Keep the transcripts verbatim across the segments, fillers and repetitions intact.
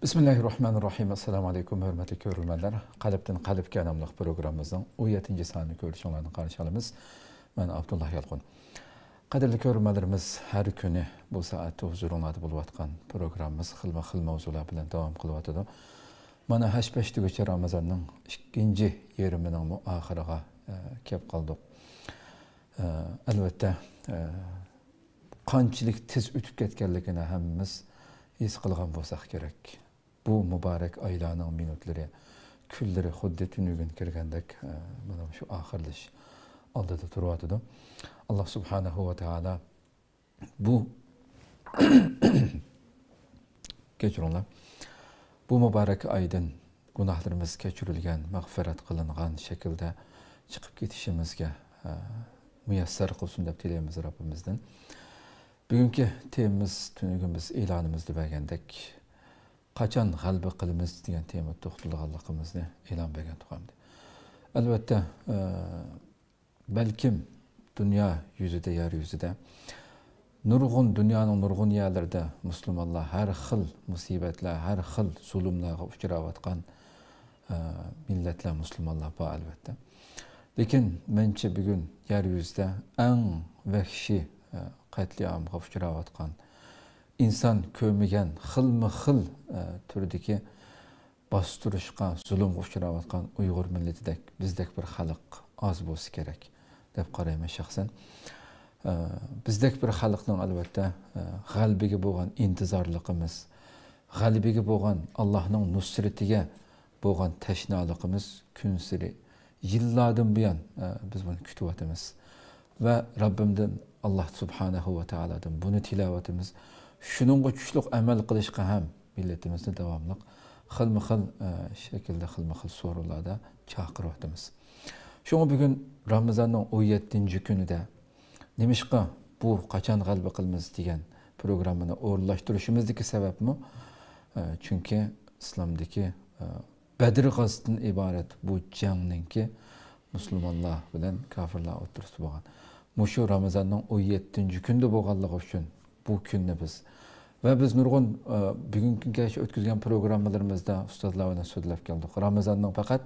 بىسمىللاھىررەھمانىررەھىم. ئەسسالامۇ ئەلەيكۇم، ھۆرمەتلىك كۆرۈرمەنلەر. قەلبتىن قەلبكە ناملىق پروگراممىمىزنىڭ ئون يەتتىنچى سانىنى كۆرۈشۈڭلارنى قارشى ئالىمىز. مەن ئابدۇللا يالقۇن. قەدىرلىك كۆرۈرمەنلىرىمىز، ھەر كۈنى بۇ سائەتتە ھۇزۇرۇڭلاردا بولۇۋاتقان پروگراممىمىز خىلمۇ خىل مەۋزۇلار بىلەن داۋام قىلىۋاتىدۇ. مانا ھەش پەش دېگۈچە رامىزاننىڭ ئىككىنچى يېرىمىنىڭمۇ ئاخىرىغا، ئە، كەپ قالدۇق. ئە، ئەلۋەتتە، ئە، قانچىلىك تېز ئۆتۈپ كەتكەنلىكىنى ھەممىمىز ھېس قىلغان بولساق كېرەك. بۇ مۇبارەك ئايلارنىڭ مىنۇتلىرى، كۈنلىرى خۇددى تۈنۈگۈن كىرگەندەك، ئە، مانا شۇ ئاخىرلىشىش ئالدىدا تۇرۇۋاتىدۇ. ئاللا سۇبھانەھۇ ۋە تائالا بۇ، كەچۈرۈڭلار، بۇ مۇبارەك ئايدىن گۇناھلىرىمىز كەچۈرۈلگەن، مەغپىرەت قىلىنغان شەكىلدە چىقىپ كېتىشىمىزگە، ئە، مۇيەسسەر قىلسۇن دەپ تىلەيمىز رەببىمىزدىن. بۈگۈنكى تېمىمىز، تۈنۈگۈن بىز ئېلانىمىزدا بەرگەندەك، «قاچان غەلىبە قىلىمىز؟» دېگەن تېمىدا توختىلىدىغانلىقىمىزنى ئېلان بەرگەن تۇغانىدى. ئەلۋەتتە، ئە، بەلكىم دۇنيا يۈزىدە، يەر يۈزىدە نۇرغۇن، دۇنيانىڭ نۇرغۇن يەرلىرىدە مۇسۇلمانلار ھەر خىل مۇسىبەتلەر، ھەر خىل زۇلۇملارغا ئۇچراۋاتقان، ئە، مىللەتلەر، مۇسۇلمانلار بار، ئەلۋەتتە. لېكىن مەنچە بۈگۈن يەر يۈزىدە ئەڭ ۋەھشىي، ئە، قەتلىئامغا ئۇچراۋاتقان، ئىنسان كۆرمىگەن خىلمۇ خىل، ئە، تۈردىكى باستۇرۇشقا، زۇلۇمغا ئۇچراۋاتقان ئۇيغۇر مىللىتىدەك، بىزدەك بىر خەلق ئاز بولسا كېرەك، دەپ قارايمەن شەخسەن. ئە، بىزدەك بىر خەلقنىڭ، ئەلۋەتتە، ئە، غەلىبىگە بولغان ئىنتىزارلىقىمىز، غەلىبىگە بولغان، ئاللانىڭ نۇسرىتىگە بولغان تەشنالىقىمىز كۈنسېرى، يىللاردىن بۇيان، ئە، بىز بۇنى كۈتۈۋاتىمىز. ۋە رەببىمدىن، ئاللا سۇبھانەھۇ ۋە تائالادىن بۇنى تىلەۋاتىمىز. شۇنىڭغا چۈشلۈك ئەمەل قىلىشقا ھەم مىللىتىمىزنى داۋاملىق خىلمۇ خىل، ئە، شەكىلدە، خىلمۇ خىل سورۇنلاردا چاقىرىۋاتىمىز. شۇڭا بۈگۈن رامىزاننىڭ ئون يەتتىنچى كۈنىدە نېمىشقا بۇ «قاچان غەلىبە قىلىمىز» دېگەن پروگراممىنى ئورۇنلاشتۇرۇشىمىزدىكى سەۋەبمۇ، ئە، چۈنكى ئىسلامدىكى، ئە، بەدر غازىتىدىن ئىبارەت بۇ جەڭنىڭكى مۇسۇلمانلار بىلەن كاپىرلار ئوتتۇرىسىدا بولغان مۇشۇ رامىزاننىڭ ئون يەتتىنچى كۈنىدە بولغانلىقى ئۈچۈن بۇ كۈننى بىز ۋە بىز نۇرغۇن، ئە، بۈگۈنكى كۈنگىچە ئۆتكۈزگەن پروگراممىلىرىمىزدا ئۇستازلار بىلەن سۆزلەپ كەلدۇق. رامىزاننىڭ پەقەت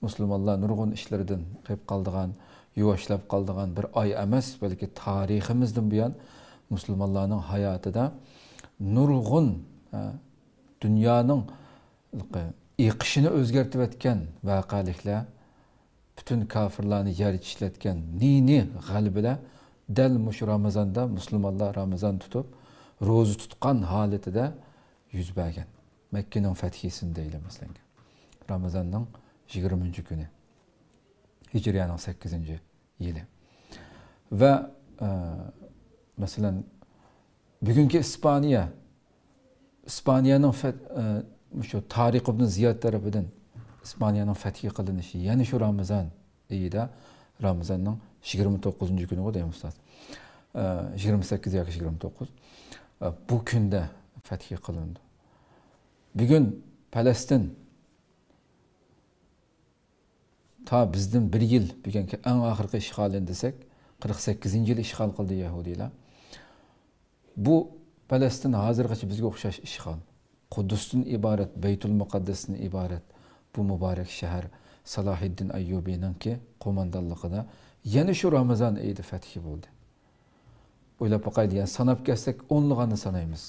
مۇسۇلمانلار نۇرغۇن ئىشلىرىدىن قېلىپ قالىدىغان، يۇۋاشلاپ قالىدىغان بىر ئاي ئەمەس، بەلكى تارىخىمىزدىن بۇيان مۇسۇلمانلارنىڭ ھاياتىدا نۇرغۇن، ئە، دۇنيانىڭ ئېقىشىنى ئۆزگەرتىۋەتكەن ۋەقەلىكلەر، پۈتۈن كاپىرلارنى يەر چىشلەتكەن نى-نى غەلىبىلەر دەل مۇشۇ رامىزاندا، مۇسۇلمانلار رامىزان تۇتۇپ، روزا تۇتقان ھالىتىدە يۈز بەرگەن. مەككىنىڭ فەتھىسىنى دەيلى، مەسىلەن، رامىزاننىڭ يىگىرمىنچى كۈنى، ھىجرىيەنىڭ سەككىزىنچى يىلى. ۋە، ئە، مەسىلەن، بۈگۈنكى ئىسپانىيە، ئىسپانىيەنىڭ فەت-، ئە، مۇشۇ تارىق ئىبن زىياد تەرىپىدىن ئىسپانىيەنىڭ فەتھى قىلىنىشى يەنە شۇ رامىزان ئېيىدا، رامىزاننىڭ يىگىرمە توققۇزىنچى كۈنىغۇ دەيمىز ئۇستاز. ئە، يىگىرمە سەككىز ياكى يىگىرمە توققۇز. ئە، بۇ كۈندە فەتھى قىلىنىدۇ. بۈگۈن پەلەستىن تا بىزدىن بىر يىل بۈگۈنكى ئەڭ ئاخىرقى ئىشغالىنى دېسەك، قىرىق سەككىزىنچى يىلى ئىشغال قىلدى يەھۇدىيلار. بۇ پەلەستىن ھازىرغىچە بىزگە ئوخشاش ئىشغال. قۇددۇستىن ئىبارەت، بەيتۇل مۇقەددەستىن ئىبارەت بۇ مۇبارەك شەھەر سالاھىددىن ئەييۇبىنىڭكى قوماندانلىقىدا يەنە شۇ رامىزان ئېيىدا فەتھى بولدى. ئويلاپ باقايلى، يەنى ساناپ كەلسەك ئونلىغاننى سانايمىز.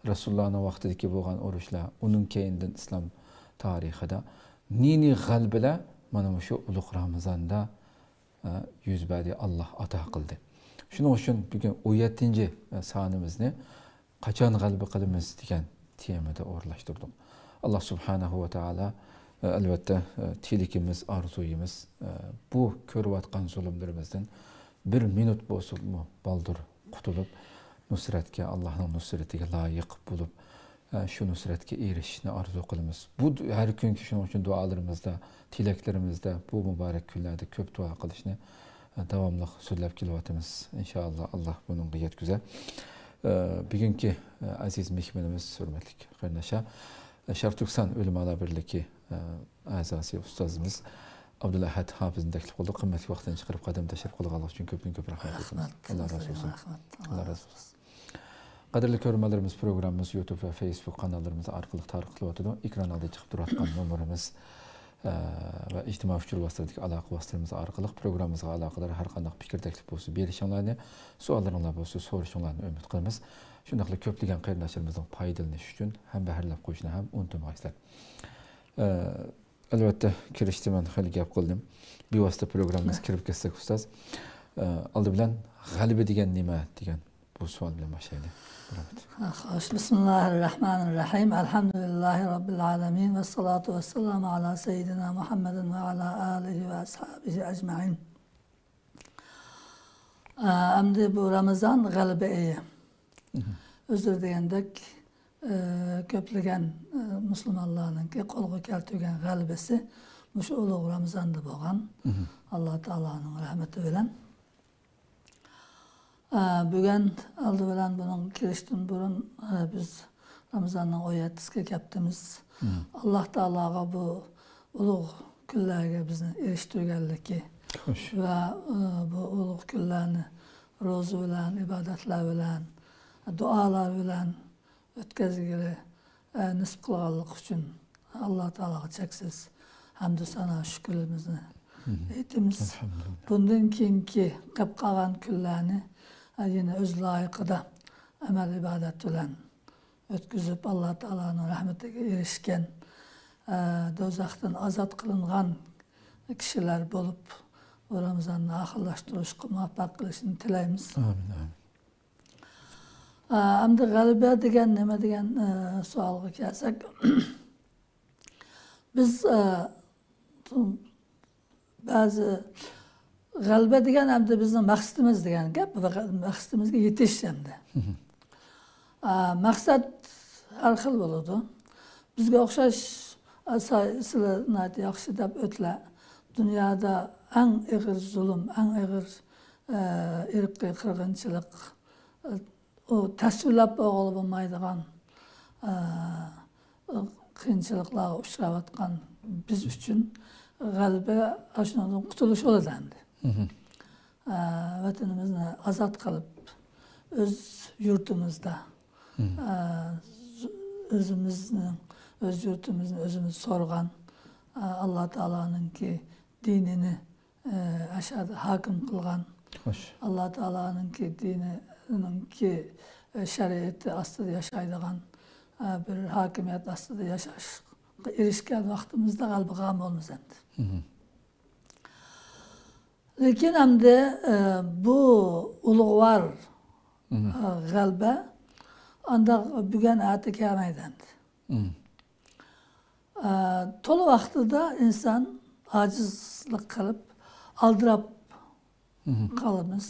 رەسۇلۇللانىڭ ۋاقتىدىكى بولغان ئۇرۇشلار، ئۇنىڭ كەينىدىن ئىسلام تارىخىدا نى-نى غەلىبىلەر مانا مۇشۇ ئۇلۇغ رامىزاندا، ئە، يۈز بەردى، ئاللا ئاتا قىلدى. شۇنىڭ ئۈچۈن بۈگۈن ئون يەتتىنچى سانىمىزنى «قاچان غەلىبە قىلىمىز؟» دېگەن تېمىدا ئورۇنلاشتۇردۇق. ئاللا سۇبھانەھۇ ۋە تائالا، ئە، ئەلۋەتتە، ئە، تىلىكىمىز، ئارزۇيىمىز، ئە، بۇ كۆرۈۋاتقان زۇلۇملىرىمىزدىن بىر مىنۇت بولسىمۇ بالدۇر قۇتۇلۇپ، نۇسرەتكە، ئاللانىڭ نۇسرىتىگە لايىق بولۇپ، ئە، شۇ نۇسرەتكە ئېرىشىشنى ئارزۇ قىلىمىز. بۇ د-، ھەر كۈنكى شۇنىڭ ئۈچۈن دۇئالىرىمىزدا، تىلەكلىرىمىزدە بۇ مۇبارەك كۈنلەردە كۆپ دۇئا قىلىشنى، ئە، داۋاملىق سۆزلەپ كېلىۋاتىمىز. ئىنشائاللا، ئاللا بۇنىڭغا يەتكۈزەر. ئە، بۈگۈنكى، ئە، ئەزىز مېھمىنىمىز، ھۆرمەتلىك قېرىنداشلار، ئە، شەرقىي تۈركىستان ئۆلىمالار بىرلىكى، ئە، ئەزاسى ئۇستازىمىز ئابدۇلئەھەد ھاپىزنى تەكلىپ قىلدۇق. قىممەتلىك ۋاقتىنى چىقىرىپ، قەدەم تەشرىپ قىلغانلىقى ئۈچۈن كۆپتىن كۆپ رەھمەت ئېيتىمىز. رەھمەت. ئاللا رازى بولسۇن. رەھمەت. ئاللا رازى بولسۇن. قەدىرلىك كۆرۈرمەنلىرىمىز، پروگراممىمىز يۇتۇب ۋە فېيسبۇك قاناللىرىمىز ئارقىلىق تارقىتىلىۋاتىدۇ. ئېكران ئالدىدا چىقىپ تۇرۇۋاتقان نومۇرىمىز، ئە، ۋە ئىجتىمائىي ئۇچۇر ۋاسىتىلىرىدىكى ئالاقە ۋاسىتىلىرىمىز ئارقىلىق پروگراممىمىزغا ئالاقىدار ھەر قانداق پىكىر تەكلىپ بولسا بېرىشىڭلارنى، سوئاللىرىڭلار بولسا سورىشىڭلارنى ئۈمىد قىلىمىز. شۇنداقلا كۆپلىگەن قېرىنداشلىرىمىزنىڭ پايدىلىنىشى ئۈچۈن ھەم بەھرىلەپ قويۇشنى ھەم ئۇنتۇمىغايسىلەر. ئە، ئەلۋەتتە، كىرىشتە مەن خېلى گەپ قىلدىم. بىۋاسىتە پروگراممىمىزغا كىرىپ كەتسەك، ئۇستاز. ئە، ئالدى بىلەن غەلىبە دېگەن نېمە دېگەن بۇ سوئال بىلەن باشلايلى. رەھمەت. خوش، بىسمىللاھىررەھمانىررەھىم. ئەلھەمدۇلىللاھى رەببىل ئالەمىن. ۋەسسالاتۇ ۋەسسالامۇ ئالا سەييىدىنا مۇھەممەدىن ۋە ئالا ئالىھى ۋە ئەسھابىھى ئەجمەئىن. ئە، ئەمدى بۇ رامىزان غەلىبە ئېيى. مھم. ئۆزلىرى دېگەندەك، ئە، كۆپلىگەن، ئە، مۇسۇلمانلارنىڭكى قولغا كەلتۈرگەن غەلىبىسى مۇشۇ ئۇلۇغ رامىزاندا بولغان. مھم. ئاللا تائالانىڭ رەھمىتى بىلەن. ئە، بۈگۈن ئالدى بىلەن بۇنىڭ كىرىشتىن بۇرۇن، ئە، بىز رامىزاننىڭ ئون يەتتىسىگە كەپتىمىز. مم. ئاللا تائالاغا بۇ ئۇلۇغ كۈنلەرگە بىزنى ئېرىشتۈرگەنلىكى خوش. ۋە، ئە، بۇ ئۇلۇغ كۈنلەرنى روزا بىلەن، ئىبادەتلەر بىلەن، دۇئالار بىلەن ئۆتكۈزگىلى، ئە، نېسىپ قىلغانلىقى ئۈچۈن ئاللا تائالاغا چەكسىز ھەمدۇ سانا شۈكۈرلىرىمىزنى مم. ئېيتىمىز. ئەلھەمدۇلىللا. بۇندىن كېيىنكى قېپ قالغان كۈنلەرنى، ئە، يەنە ئۆز لايىقىدا ئەمەل ئىبادەت بىلەن ئۆتكۈزۈپ، ئاللا تائالانىڭ رەھمىتىگە ئېرىشكەن، ئە، دوزاختىن ئازاد قىلىنغان كىشىلەر بولۇپ، بۇ رامىزاننى ئاخىرلاشتۇرۇشقا مۇۋەپپەق قىلىشىنى تىلەيمىز. ئامىن، ئامىن. ئە، ئەمدى غەلىبە دېگەن نېمە دېگەن، ئە، سوئالغا كەلسەك، بىز، ئە، بەزى غەلىبە دېگەن ئەمدى بىزنىڭ مەقسىتىمىز دېگەن گەپ، مەقسىتىمىزگە يېتىش ئەمدى. مھم. ئە، مەقسەت ھەر خىل بولىدۇ. بىزگە ئوخشاش، ئە، سا-، سىلەر ناھايىتى ياخشى دەپ ئۆتلە. دۇنيادا ئەڭ ئېغىر زۇلۇم، ئەڭ ئېغىر، ئە، ئىرقىي قىرغىنچىلىق، ئە، ئۇ تەسۋىرلەپ بولغىلى بولمايدىغان، ئە، قىيىنچىلىقلارغا ئۇچراۋاتقان بىز ئۈچۈن غەلىبە ئاشۇنىڭدىن قۇتۇلۇش بولىدۇ ئەمدى. مھم. ئە، ۋەتىنىمىزنى ئازاد قىلىپ، ئۆز يۇرتىمىزدا، مھم. ئە، ئۆزىمىزنىڭ، ئۆز يۇرتىمىزنى ئۆزىمىز سورىغان، ئە، ئاللا تائالانىڭكى دىنىنى ئە، ئاشۇ ھاكىم قىلغان، خوش. ئاللا تائالانىڭكى دىنىنىڭكى، ئە، شەرىئىتى ئاستىدا ياشايدىغان، ئە، بىر ھاكىمىيەت ئاستىدا ياشاشقا ئېرىشكەن ۋاقتىمىزدا غەلىبە قىلغان بولىمىز ئەمدى. مھم. لېكىن ئەمدى، ئە، بۇ ئۇلۇغۋار، مھم. ئە، غەلىبە ئانداق بۈگۈن ئەتە كەلمەيدۇ ئەمدى. مم. ئە، تولا ۋاقتىدا ئىنسان ئاجىزلىق قىلىپ، ئالدىراپ مم. قالىمىز.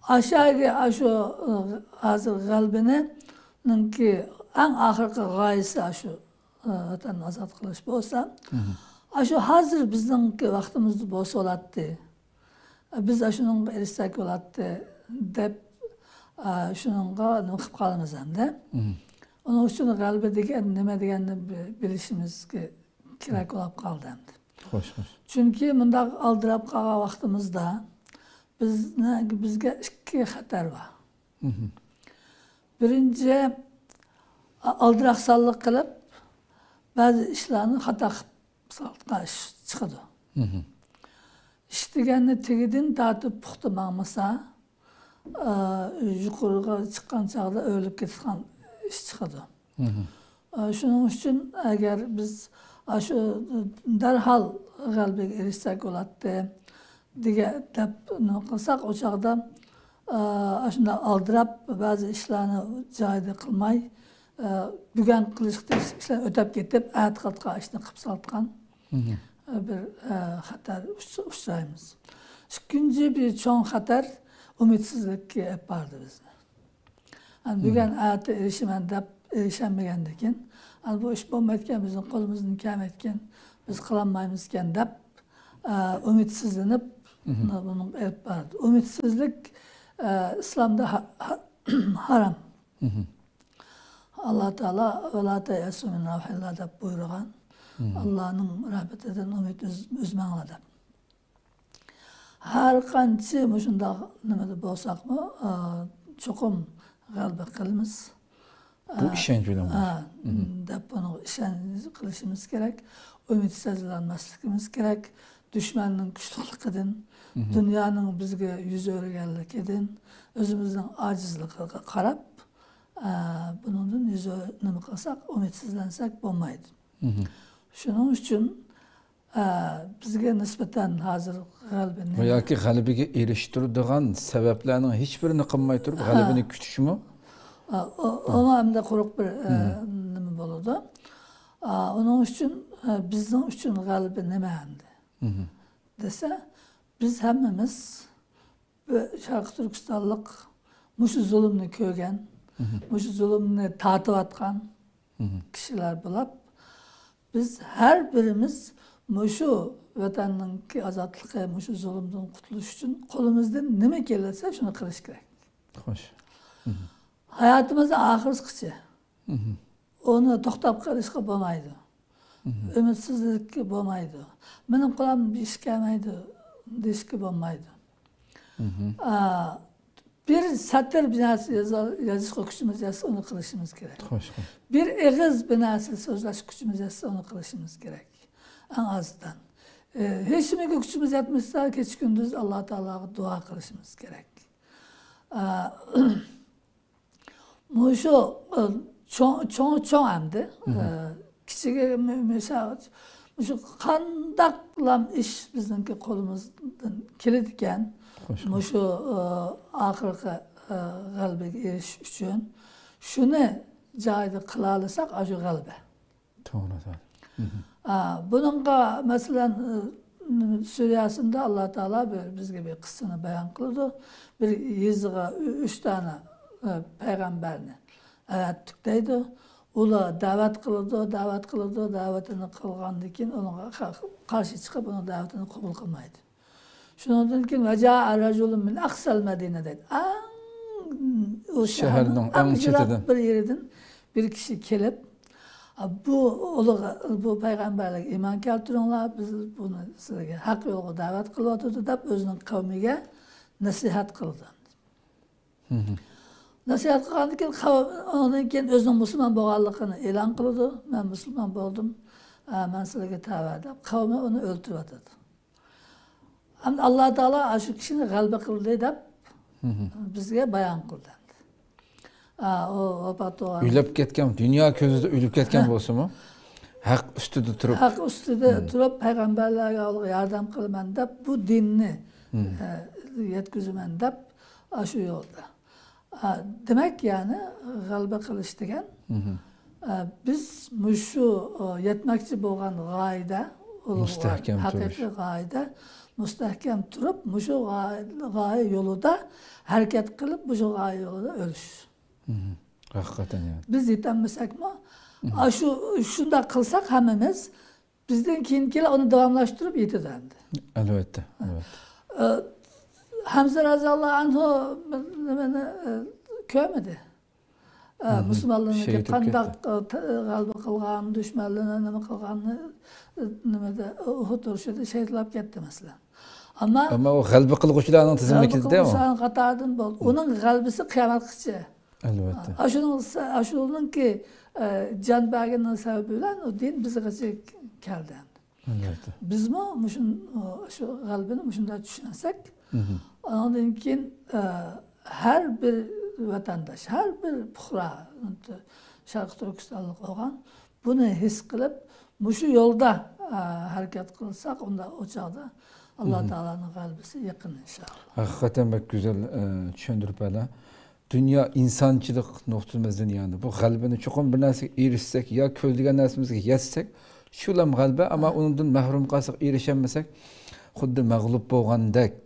ئاشاگى، ئاشۇ، ئە، ھازىر غەلىبىنىڭكى ئەڭ ئاخىرقى غايىسى ئاشۇ، ئە، ۋەتەننى ئازاد قىلىش بولسا، مم. ئاشۇ ھازىر بىزنىڭكى ۋاقتىمىزدا بولسا بولاتتى. بىز ئاشۇنىڭغا ئېرىشسەك بولاتتى دەپ، ئە، شۇنىڭغا نېمە قىلىپ قالىمىز ئەمدى. مم. ئۇنىڭ ئۈچۈن غەلىبە دېگەن نېمە دېگەننى بى-، بىلىشىمىزگە كېرەك بولۇپ قالدى ئەمدى. خوش، خوش. چۈنكى مۇنداق ئالدىراپ قالغان ۋاقتىمىزدا بىزنى، بىزگە ئىككى خەتەر بار. مم. بىرىنچى، ئالدىراقسانلىق قىلىپ، بەزى ئىشلارنى خاتا قىلىپ سالىدىغان ئىش چىقىدۇ. مم. ئىش دېگەننى تېگىدىن تارتىپ پۇختا ماڭمىسا، ئا، يۇقىرىغا چىققان چاغدا ئۆرۈلۈپ كېتىدىغان ئىش چىقىدۇ. مم. ئا، شۇنىڭ ئۈچۈن ئەگەر بىز ئاشۇ دەرھال غەلىبىگە ئېرىشسەك بولاتتى دېگەن دەپ نېمە قىلساق، ئۇ چاغدا، ئا، ئاشۇنداق ئالدىراپ، بەزى ئىشلارنى جايىدا قىلماي، ئا، بۈگۈن قىلىشقا تېگىشلىك ئىشلارنى ئۆتەپ كېتىپ، ئەتە قىلىدىغان ئىشنى قىلىپ سالىدىغان مم. بىر، ئە، خەتەر ئۇچ-، ئۇچرايمىز. ئىككىنچى بىر چوڭ خەتەر ئۈمىدسىزلىككە ئېلىپ بارىدۇ بىزنى. ئەمدى مم. بۈگۈن ئەتە ئېرىشىمەن دەپ ئېرىشەلمىگەندىكىن، ئەمدى بۇ ئىش بولمايدىكەن، بىزنىڭ قولىمىزدىن كەلمەيدىكەن، بىز قىلالمايمىزكەن دەپ، ئە، ئۈمىدسىزلىنىپ، مم. بۇنىڭغا ئېلىپ بارىدۇ. ئۈمىدسىزلىك، ئە، ئىسلامدا ھا-، ھا-، ھارام. مم. ئاللا تائالا «ۋەلا تەيئەسۇ مىن روھىللا» دەپ بۇيرۇغان. مم. ئاللانىڭ رەھمىتىدىن ئۈمىد ئۈز-، ئۈزمەڭلار دەپ. ھەر قانچە مۇشۇنداق نېمىدە بولساقمۇ، ئا، چوقۇم غەلىبە قىلىمىز. بۇ ئىشەنچ بىلەن دەپ بۇنىڭغا ئىشەنچ قىلىشىمىز كېرەك. ئۈمىدسىزلەنمەسلىكىمىز كېرەك. دۈشمەننىڭ كۈچلۈكلۈكىدىن، دۇنيانىڭ بىزگە يۈز ئۆرۈگەنلىكىدىن، ئۆزىمىزنىڭ ئاجىزلىقىغا قاراپ، ئە، بۇنىڭدىن يۈز ئۆ-، نېمە قىلساق، ئۈمىدسىزلەنسەك بولمايدۇ. شۇنىڭ ئۈچۈن، ئە، بىزگە نىسبەتەن ھازىر غەلىبە نېمە؟ ياكى غەلىبىگە ئېرىشتۈرىدىغان سەۋەبلەرنىڭ ھېچبىرىنى قىلماي تۇرۇپ، غەلىبىنى كۈتۈشمۇ؟ ئە، ئۇ، ئۇمۇ ئەمدى قۇرۇق بىر، ئە، نېمە بولىدۇ. ئە، ئۇنىڭ ئۈچۈن، ئە، بىزنىڭ ئۈچۈن غەلىبە نېمە ئەمدى؟ دېسە، بىز ھەممىمىز بىر شەرقىي تۈركىستانلىق مۇشۇ زۇلۇمنى كۆرگەن، مۇشۇ زۇلۇمنى تارتىۋاتقان كىشىلەر بولۇپ، بىز ھەر بىرىمىز مۇشۇ ۋەتەننىڭكى ئازادلىقى، مۇشۇ زۇلۇمدىن قۇتۇلۇش ئۈچۈن قولىمىزدىن نېمە كېلىۋاتسا، شۇنى قىلىش كېرەك. خوش. ھاياتىمىزنىڭ ئاخىرىسىغىچە. ئۇنى توختاپ قېلىشقا بولمايدۇ. ئۈمىدسىزلىككە بولمايدۇ. مېنىڭ قولۇمدىن بىر ئىش كەلمەيدۇ دېيىشكە بولمايدۇ. ئا، بىر سەتىر بىر نەرسە يازا-، يازىشقا كۈچىمىز يەتسە، ئۇنى قىلىشىمىز كېرەك. خوش، خوش. بىر ئېغىز بىر نەرسە سۆزلەشكە كۈچىمىز يەتسە، ئۇنى قىلىشىمىز كېرەك. ئەڭ ئازىدىن. ئە، ھېچنېمىگە كۈچىمىز يەتمىسە، كېچە كۈندۈز ئاللا تائالاغا دۇئا قىلىشىمىز كېرەك. ئا، مۇشۇ، ئە، چوڭ، چوڭ، چوڭ ئەمدى. ئە، كىچىكى مۇ-، مۇشۇ، مۇشۇ قانداقلام ئىش بىزنىڭكى قولىمىزدىن كېلىدىكەن، خوش، خوش. مۇشۇ، ئە، ئاخىرقى، ئە، غەلىبىگە ئېرىشىش ئۈچۈن شۇنى جايىدا قىلالىساق، ئاشۇ غەلىبە. توغرا، توغرا. ئا، بۇنىڭغا، مەسىلەن، ئى، سۈرە ياسىندا ئاللا تائالا بىر، بىزگە بىر قىسسىنى بايان قىلىدۇ. بىر يېزىغا ئۈ-، ئۈچ دانە، ئى، پەيغەمبەرنى ئەۋەتتۇق دەيدۇ. ئۇلار دەۋەت قىلىدۇ، دەۋەت قىلىدۇ، دەۋىتىنى قىلغاندىن كېيىن ئۇنىڭغا قا-، قارشى چىقىپ، ئۇنىڭ دەۋىتىنى قوبۇل قىلمايدۇ. شۇنىڭدىن كېيىن، «ۋەجائە رەجۇلۇن مىن ئەقسەل مەدىنە» دەيدۇ. ئەڭ، ئۇ شەھەرنىڭ شەھەرنىڭ ئەڭ ئەڭ يىراق چېتىدىن بىر يېرىدىن بىر كىشى كېلىپ، بۇ ئۇلۇغ، بۇ پەيغەمبەرلەرگە ئىمان كەلتۈرۈڭلار، بىز بۇنى سىلەرگە ھەق يولغا دەۋەت قىلىۋاتىدۇ دەپ ئۆزىنىڭ قەۋمىگە نەسىھەت قىلىدۇ. نەسىھەت قىلغاندىن كېيىن، قەۋ-، ئۇنىڭدىن كېيىن ئۆزىنىڭ مۇسۇلمان بولغانلىقىنى ئېلان قىلىدۇ. «مەن مۇسۇلمان بولدۇم، ئە، مەن سىلەرگە تەۋە» دەپ، قەۋمى ئۇنى ئۆلتۈرۈۋاتىدۇ. ئەمدى ئاللا تائالا ئاشۇ كىشىنى غەلىبە قىلدى دەپ بىزگە بايان قىلدى. ئا، ئۇ ۋاپات بولغان. ئۆلۈپ كەتكەن، دۇنيا كۆزىدە ئۆلۈپ كەتكەن بولسىمۇ، ھەق ئۈستىدە تۇرۇپ. ھەق ئۈستىدە تۇرۇپ، پەيغەمبەرلەرگە ياردەم قىلىمەن دەپ، بۇ دىننى، ئە، يەتكۈزىمەن دەپ، ئاشۇ يولدا. ئا، دېمەك، يەنى غەلىبە قىلىش دېگەن، ئە، بىز مۇشۇ، ئە، يەتمەكچى بولغان غايىدە، ئۇلۇغ مۇستەھكەم ھەقىقىي تۇرۇش. غايىدە مۇستەھكەم تۇرۇپ، مۇشۇ غايە، غايە يولىدا ھەرىكەت قىلىپ، مۇشۇ غايە يولىدا ئۆلۈش. ھەقىقەتەن، يا. بىز يېتەلمىسەكمۇ، ئاشۇ، شۇنداق قىلساق ھەممىمىز، بىزدىن كېيىنكىلەر ئۇنى داۋاملاشتۇرۇپ يېتىدۇ ئەمدى. ئەلۋەتتە، ئەلۋەتتە. ئە، ھەمزە رەزىياللاھۇ ئەنھۇ نېمىنى، ئە، كۆرمىدى. ئە، مۇسۇلمانلارنىڭكى شېھىت بولۇپ قانداق، كەتتى. ئە، ت-، غەلىبە قىلغان، دۈشمەنلىرىنى نېمە قىلغاننى، ئە، نېمىدە، ئۇھۇد ئۇرۇشىدا شېھىتلاپ كەتتى، مەسىلەن. ئەمما ئەمما ئۇ غەلىبە قىلغۇچىلارنىڭ تىزىملىكىدە ئۇ. غەلىبە قىلغۇچىلارنىڭ قاتارىدىن بولدى. ئۇنىڭ غەلىبىسى قىيامەتكىچە. ئەلۋەتتە. ئاشۇنىڭ، ئاشۇنىڭكى، ئە، جان بەرگىنىنىڭ سەۋەبى بىلەن ئۇ دىن بىزگىچە كەلدى ئەمدى. ئەلۋەتتە. بىزمۇ مۇشۇن-، شۇ غەلىبىنى مۇشۇنداق چۈشەنسەك، ئاندىن كېيىن، ئە، ھەر بىر ۋەتەنداش، ھەر بىر پۇقرا، شەرقىي تۈركىستانلىق بولغان، بۇنى ھېس قىلىپ، مۇشۇ يولدا، ئە، ھەرىكەت قىلساق، ئۇندا ئۇ چاغدا ئاللا تائالانىڭ غەلىبىسى يېقىن، ئىنشائاللا. ھەقىقەتەن بەك گۈزەل، ئە، چۈشەندۈرۈپ بەردى. دۇنيا ئىنسانچىلىق نۇقتىمىزدىن، يەنى بۇ غەلىبىنى چوقۇم بىر نەرسىگە ئېرىشسەك يا كۆزلىگەن نەرسىمىزگە يەتسەك، شۇلام غەلىبە، ئەمما ئۇنىڭدىن مەھرۇم قالساق، ئېرىشەلمىسەك، خۇددى مەغلۇپ بولغاندەك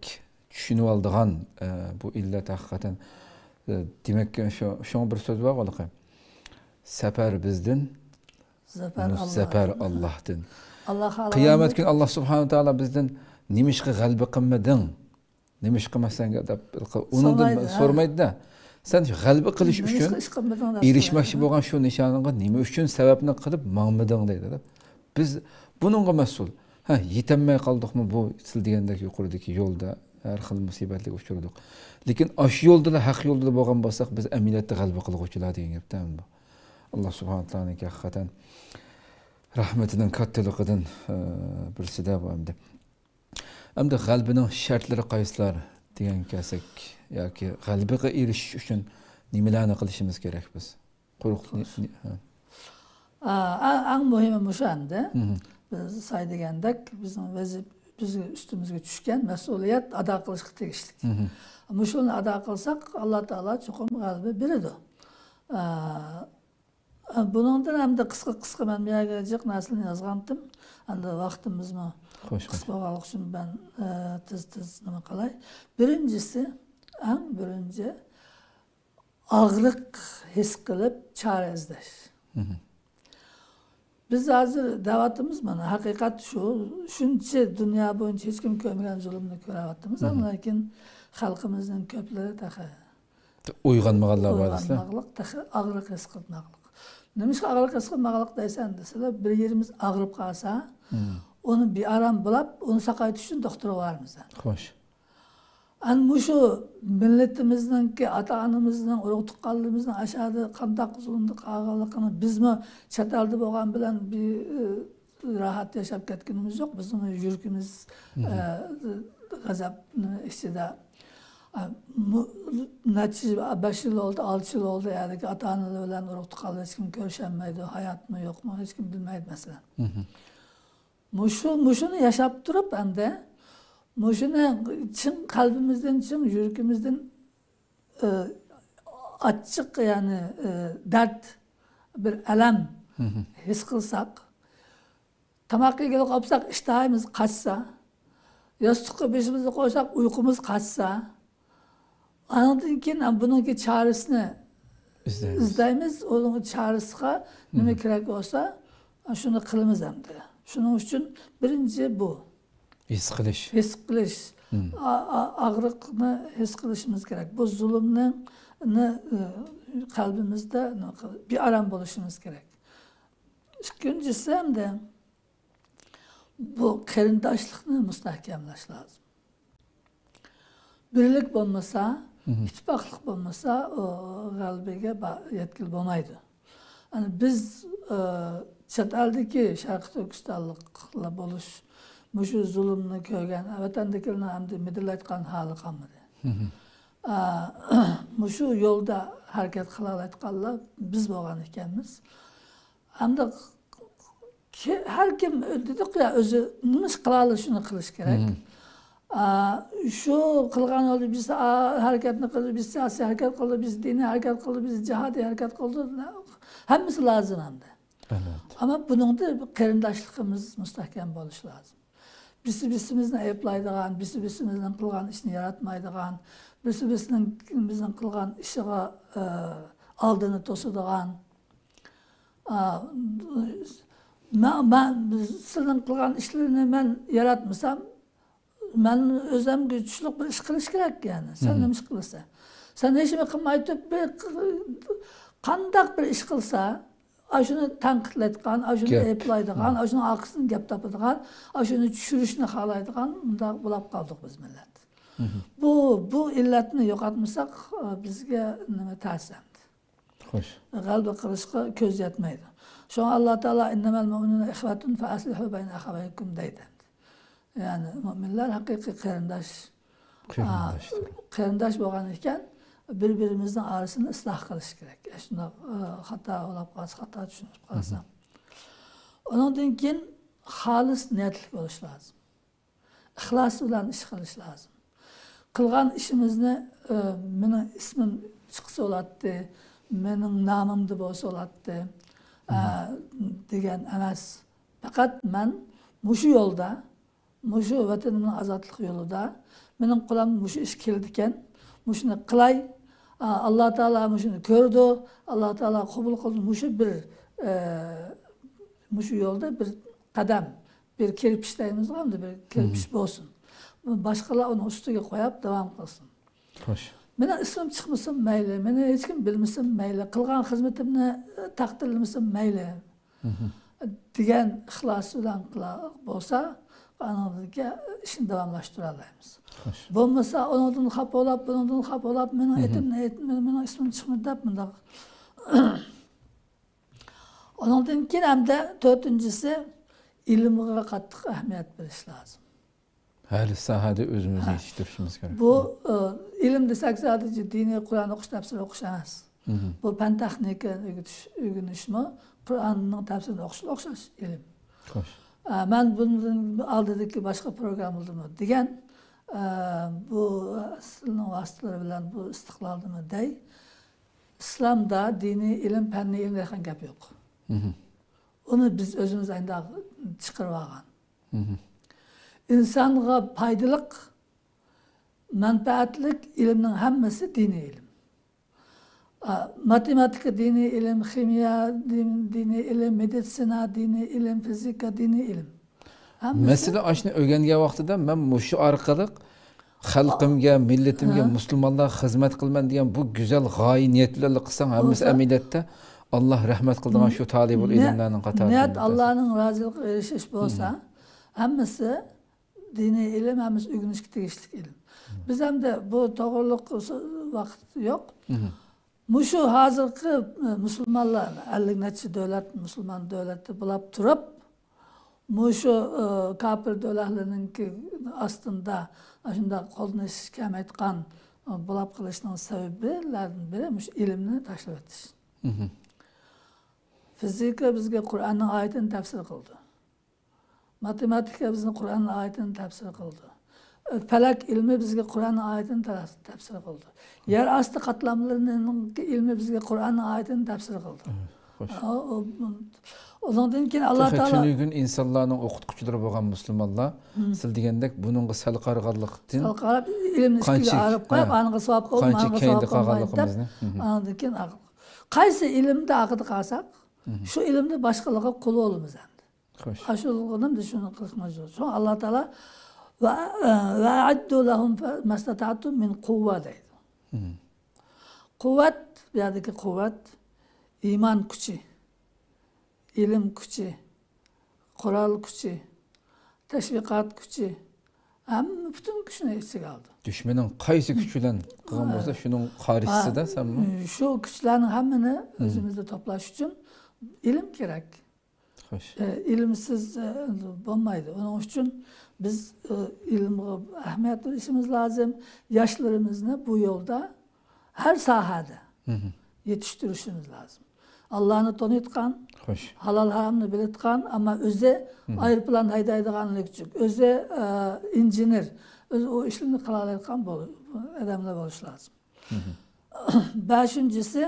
چۈشىنىۋالىدىغان، ئە، بۇ ئىللەت ھەقىقەتەن، ئە، دېمەك، شۇ، شۇڭا بىر سۆز بار ھېلىقى، «سەپەر بىزدىن، زەپەر مۇز-، ئاللاھتىن.» زەپەر ئاللاھتىن. ئاللا خالىغان قىيامەت كۈنى ئاللا سۇبھانەھۇ ۋە تائالا بىزدىن، «نېمىشقا غەلىبە قىلمىدىڭ؟» نېمە ئىش قىلماس سەنگە دەپ ئۇنىڭدىن سورىمايدۇ، ھە. سورىمايدۇ-دە. سەن غەلىبە قىلىش ئۈچۈن، ئېرىشمەكچى بولغان شۇ نىشانىڭغا نېمە ئۈچۈن سەۋەبنى قىلىپ ماڭمىدىڭ دەيدۇ. بىز بۇنىڭغا مەسئۇل. ھە، يېتەلمەي قالدۇقمۇ بۇ سىز دېگەندەك يۇقىرىدىكى يولدا، ھەر خىل مۇسىبەتلەرگە ئۇچرىدۇق. لېكىن ئاشۇ يولدىلا، ھەق يولدىلا بولغان بولساق، بىز ئەمەلىيەتتە غەلىبە قىلغۇچىلار دېگەن گەپتە ئەمدى بۇ. ئاللا سۇبھانە تائالانىڭكى ھەقىقەتەن رەھمىتىنىڭ كاتتىلىقىدىن، ئە، بىرسىدە بۇ ئەمدى. ئەمدى غەلىبىنىڭ شەرتلىرى قايسىلار دېگەنگە كەلسەك، ياكى غەلىبىگە ئېرىشىش ئۈچۈن نېمىلەرنى قىلىشىمىز كېرەك بىز؟ قۇرۇق نى-، نى-، ھە. ئا، ئا، ئەڭ مۇھىمى مۇشۇ ئەمدى. مھم. بىز ساي دېگەندەك، بىزنىڭ ۋەزىپ-، بىزنىڭ ئۈستىمىزگە چۈشكەن مەسئۇلىيەت ئادا قىلىشقا تېگىشلىك. مھم. مۇشۇنى ئادا قىلساق، ئاللا تائالا چوقۇم غەلىبە بېرىدۇ. ئا، بۇنىڭدىن ئەمدى قىسقا، قىسقا مەن بۇ يەرگە جىق نەرسىلەرنى يازغانتىم. ئەمدى ۋاقتىمىزمۇ خوش، قىس خوش. بولغانلىقى ئۈچۈن مەن، ئە، تېز، تېز نېمە قىلاي. بىرىنچىسى، ئەڭ بىرىنچى، ئاغرىق ھېس قىلىپ چارە ئىزدەش. مھم. بىز ھازىر دەۋاتىمىز مانا، ھەقىقەت شۇ. شۇنچە دۇنيا بويىچە ھېچكىم كۆرمىگەن زۇلۇمنى كۆرۈۋاتىمىز. مھم. ئەمما لېكىن خەلقىمىزنىڭ كۆپلىرى تېخى ئويغانمىغانلار بار دېسىلە. ئويغانماقلىق، تېخى ئاغرىق ھېس قىلماقلىق. نېمىشقا ئاغرىق ھېس قىلماقلىق دەيسەن دېسىلە، بىر يېرىمىز ئاغرىپ قالسا، مم. ئۇنى بىئارام بولاپ، ئۇنى ساقايتىش ئۈچۈن دوختۇرغا بارىمىز. خوش. ئەنە مۇشۇ مىللىتىمىزنىڭكى، ئاتا-ئانىمىزنىڭ، ئۇرۇق-تۇغقانلىرىمىزنىڭ ئاشۇ يەردە قانداق زۇلۇمدا قالغانلىقىنى بىزمۇ چەت ئەلدە بولغان بىلەن بى-، راھەت ياشاپ كەتكىنىمىز يوق. بىزنىڭ يۈرىكىمىز، مم. ئە، غەزەپنىڭ ئىچىدە. ئە، مۇ-، نەچچە يىل، بەش يىل بولدى، ئالتە يىل بولدى، يەردىكى ئاتا-ئانىلىرى بىلەن ئۇرۇق-تۇغقانلىرى ھېچكىم كۆرۈشەلمەيدۇ، ھاياتمۇ يوقمۇ، ھېچكىم بىلمەيدۇ، مەسىلەن. مھم. مۇشۇ، مۇشۇنى ياشاپ تۇرۇپ ئەمدى، مۇشۇنى چىڭ قەلبىمىزدىن، چىڭ يۈرىكىمىزدىن، ئى، ئاچچىق، يەنى، ئى، دەرد، بىر ئەلەم مھم. ھېس قىلساق، تاماق يېگىلى قالساق، ئىشتىھايىمىز قاچسا، ياستۇققا بېشىمىزنى قويساق، ئۇيقۇمىز قاچسا، ئاندىن كېيىن بۇنىڭكى چارىسىنى ئىزدەيمىز. ئىزدەيمىز. ئۇنىڭ چارىسىغا نېمە مھم. كېرەك بولسا، شۇنى قىلىمىز ئەمدى. شۇنىڭ ئۈچۈن بىرىنچى بۇ. ھېس قىلىش. ھېس قىلىش. مم. ئا-، ئا-، ئاغرىقنى ھېس قىلىشىمىز كېرەك. بۇ زۇلۇمنى، نى، ئى، قەلبىمىزدە، نى، بىئارام بولۇشىمىز كېرەك. ئىككىنچىسى ئەمدى بۇ قېرىنداشلىقنى مۇستەھكەملەش لازىم. بىرلىك بولمىسا، مم. ئىتتىپاقلىق بولمىسا، ئۇ غەلىبىگە با-، يەتكىلى بولمايدۇ. ئەنە بىز، ئى، چەت ئەلدىكى شەرقىي تۈركىستانلىقلار بولۇش، مۇشۇ زۇلۇمنى كۆرگەن، ۋەتەندىكىلەرنىڭ ئەمدى مىدىرلايدىغان ھالى قالمىدى. مھم. ئا، مۇشۇ يولدا ھەرىكەت قىلالايدىغانلار بىز بولغان ئىكەنمىز. ئەمدى كى-، ھەر كىم دېدۇق يا، ئۆزى نېمە ئىش قىلالا شۇنى قىلىش كېرەك. مھم. ئا، شۇ قىلغان يولدا بىز، ئا، ھەرىكەتنى قىلدى، بىز سىياسىي ھەرىكەت قىلدى، بىز دىنىي ھەرىكەت قىلدى، بىز جىھادىي ھەرىكەت قىلدى. ھەممىسى لازىم ئەمدى. ئەلۋەتتە. ئەمما بۇنىڭدا قېرىنداشلىقىمىز مۇستەھكەم بولۇشى لازىم. بىرسى بىرسىمىزنى ئەيىبلەيدىغان، بىرسى بىرسىمىزنىڭ قىلغان ئىشىنى ياراتمايدىغان، بىرسى بىرسىنىڭ، بىزنىڭ قىلغان ئىشىغا، ئە، ئالدىنى توسىدىغان، ئا، مە-، مە-، سىلىنىڭ قىلغان ئىشلىرىنى مەن ياراتمىسام، مەن ئۆزۈمگە چۈشلۈك بىر ئىش قىلىش كېرەك، يەنى. سەن مھم. نېمە ئىش قىلىسەن؟ سەن ھېچنېمە قىلماي تۇرۇپ، بىر ق-، قانداق بىر ئىش قىلسا، ئاشۇنى تەنقىدلەيدىغان، ئاشۇنى گەپ. ئەيىبلەيدىغان، مھم. ئاشۇنىڭ ئارقىسىدىن گەپ تاپىدىغان، ئاشۇنى چۈشۈرۈشنى خالايدىغان، مۇنداق بولاپ قالدۇق بىز مىللەت. مھم. بۇ، بۇ ئىللەتنى يوقاتمىساق، بىزگە نېمە تەس ئەمدى. خوش. غەلىبە قىلىشقا كۆز يەتمەيدۇ. شۇڭا ئاللا تائالا، «ئىننەمەل مۇئمىنۇنە ئىخۋەتۇن فەئەسلىھۇ بەينە ئەخەۋەيكۇم» دەيدۇ. يەنى مۇئمىنلار ھەقىقىي قېرىنداش، قېرىنداشتۇر. ئا، قېرىنداش بولغان ئىكەن، بىر-بىرىمىزنىڭ ئارىسىنى ئىسلاھ قىلىش كېرەك. شۇنداق، ئا، خاتا بولاپ قالسا، خاتا چۈشىنىپ قالسا. مھم. ئۇنىڭدىن كېيىن خالىس نىيەتلىك بولۇش لازىم. ئىخلاس بىلەن ئىش قىلىش لازىم. قىلغان ئىشىمىزنى، ئا، مېنىڭ ئىسمىم چىقسا بولاتتى، مېنىڭ نامىمدا بولسا بولاتتى، ئا، مھم. دېگەن ئەمەس. پەقەت مەن مۇشۇ يولدا، مۇشۇ ۋەتىنىمنىڭ ئازادلىق يولىدا مېنىڭ قولۇمدىن مۇشۇ ئىش كېلىدىكەن، مۇشۇنى قىلاي. ئا، ئاللا تائالا مۇشۇنى كۆرىدۇ، ئاللا تائالا قوبۇل قىلىدۇ. مۇشۇ بىر، ئە، مۇشۇ يولدا بىر قەدەم، بىر كىرپىچ دەيمىزغۇ، ئەمدى بىر كىرپىچ مھم. بولسۇن. باشقىلار ئۇنىڭ ئۈستىگە قويۇپ داۋام قىلسۇن. خوش. مېنىڭ ئىسمىم چىقمىسۇن مەيلى، مېنى ھېچكىم بىلمىسۇن مەيلى، قىلغان خىزمىتىمنى، ئە، تەقدىرلىمىسۇن مەيلى. مھم. دېگەن ئىخلاس بىلەن قىلا-، بولسا، ئانىڭدىن كېيىن ئىشنى داۋاملاشتۇرالايمىز. خوش. بولمىسا، ئۇنىڭدىن خاپا بولاپ، بۇنىڭدىن خاپا بولاپ، مېنىڭ ئېتىمنى، ئېتىمنى، مېنىڭ ئىسمىم چىقمىدى دەپ مۇنداق. ئۇنىڭدىن كېيىن ھەمدە تۆتىنچىسى، ئىلىمغا قاتتىق ئەھمىيەت بېرىش لازىم. ھەر ساھەدە ئۆزىمىزنى ھە. يېتىشتۈرۈشىمىز كېرەك. بۇ، ئى، ئىلىم دېسەك، سادىچە دىنىي قۇرئان ئوقۇش، تەپسىر ئوقۇش ئەمەس. مھم. بۇ پەن تېخنىكا ئۆگىتىش، ئۆگىنىشمۇ قۇرئاننىڭ تەپسىرىنى ئوقۇشقا ئوخشاش ئىلىم. خوش. ئە، مەن بۇندىن ئالدىدىكى باشقا پروگراممىلىرىمۇ دېگەن، ئە، بۇ سىلىنىڭ ۋاسىتىلىرى بىلەن بۇ ئىستىقلالدىمۇ دەي. ئىسلامدا دىنىي ئىلىم، پەننىي ئىلىم دەيدىغان گەپ يوق. مھم. ئۇنى بىز ئۆزىمىز ئەمدى چىقىرىۋالغان. مھم. ئىنسانغا پايدىلىق، مەنپەئەتلىك ئىلىمنىڭ ھەممىسى دىنىي ئىلىم. ئا، ماتېماتىكا دىنىي ئىلىم، خىمىيە دىن-، دىنىي ئىلىم، مېدىتسىنا دىنىي ئىلىم، فىزىكا دىنىي ئىلىم. ھەممىسى مەسىلەن، ئاشۇنى ئۆگەنگەن ۋاقتىدا مەن مۇشۇ ئارقىلىق خەلقىمگە، مىللىتىمگە، ھە. مۇسۇلمانلارغا خىزمەت قىلىمەن دېگەن بۇ گۈزەل غايە نىيەت بىلەن قىلساڭ، ھەممىسى بولسا ئەمەلىيەتتە ئاللا رەھمەت قىلىدىغان مم. شۇ تالىبۇل نىيەت، ئىلىملەرنىڭ قاتارىدىن نىيەت بىرسى. ئاللانىڭ رازىلىقىغا ئېرىشىش بولسا، مم. ھەممىسى دىنىي ئىلىم، ھەممىسى ئۆگىنىشكە تېگىشلىك ئىلىم. مم. بىز ئەمدى بۇ توغرىلىق ۋاقىت يوق. مم. مۇشۇ ھازىرقى، ئە، مۇسۇلمانلار، ئەللىك نەچچە دۆلەت، مۇسۇلمان دۆلەتتە بولاپ تۇرۇپ، مۇشۇ، ئە، كاپىر دۆلەتلەرنىڭكى ئاستىدا ئاشۇنداق قولدىن ئىش كەلمەيدىغان، ئە، بولاپ قېلىشنىڭ سەۋەبلەردىن بىرى مۇشۇ ئىلىمنى تاشلىۋېتىش. مھم. فىزىكا بىزگە قۇرئاننىڭ ئايىتىنى تەپسىر قىلدى. ماتېماتىكا بىزنى قۇرئان ئايىتىنى تەپسىر قىلدى. پەلەك ئىلمى بىزگە قۇرئان ئايىتىنى تە-، تەپسىر قىلدى. يەر ئاستى قاتلاملىرىنىڭ ئىلمى بىزگە قۇرئان ئايىتىنى تەپسىر قىلدى. خوش. ئۇ-، ئۇ-، ئۇنىڭدىن كېيىن ئاللا تېخى تائالا تۈنۈگۈن ئىنسانلارنىڭ ئوقۇتقۇچىلىرى بولغان مۇسۇلمانلار، مم. سىز دېگەندەك بۇنىڭغا سەل قارىغانلىقتىن سەل قاراپ، ئىلىمنى ئىچكىرى قانچە، ئاغرىپ قويۇپ، ھە، ئانىغا ساۋاب بولدى، قانچە مانىغا كەينىدە ساۋاب بولمايدۇ دەپ، قالغانلىقىمىزنى. مم. ئاندىن كېيىن ئاغ-، قايسى ئىلىمدە ئاغدا قالساق، مم. شۇ ئىلىمدە باشقىلارغا قۇل بولىمىز ئەمدى. خوش. ئاشۇ ئىلىمدە شۇنى قىلىشقا مەجبۇر. شۇڭا ئاللا تائالا ۋە، ۋە ئەئددۇ لەھۇم مەستەتەتۇم مىن قۇۋۋە دەيدۇ. مم. قۇۋۋەت، بۇ يەردىكى قۇۋۋەت، ئىمان كۈچى، ئىلىم كۈچى، قورال كۈچى، تەشۋىقات كۈچى، ھەممە پۈتۈن كۈچنى ئىچىگە ئالدى. دۈشمىنىڭ قايسى كۈچ بىلەن قىلغان بولسا، شۇنىڭ قارشىسىدا سەنمۇ؟ شۇ كۈچلەرنىڭ ھەممىنى ئۆزىمىزدە توپلاش ئۈچۈن ئىلىم كېرەك. خوش. ئە، ئىلىمسىز، ئە، بولمايدۇ. ئۇنىڭ ئۈچۈن بىز، ئە، ئىلىمغا ئەھمىيەت بېرىشىمىز لازىم. ياشلىرىمىزنى بۇ يولدا ھەر ساھەدە مم. يېتىشتۈرۈشىمىز لازىم. ئاللانى تونۇيدىغان، خوش. ھالال ھارامنى بىلىدىغان، ئەمما ئۆزى مم. ئايروپىلان ھەيدەيدىغانلىكى ئۈچۈن، ئۆزى، ئە، ئىنژېنېر، ئۆزى ئۇ ئىشلارنى قىلالايدىغان بول-، ئادەملەر بولۇش لازىم. مم. بەشىنچىسى،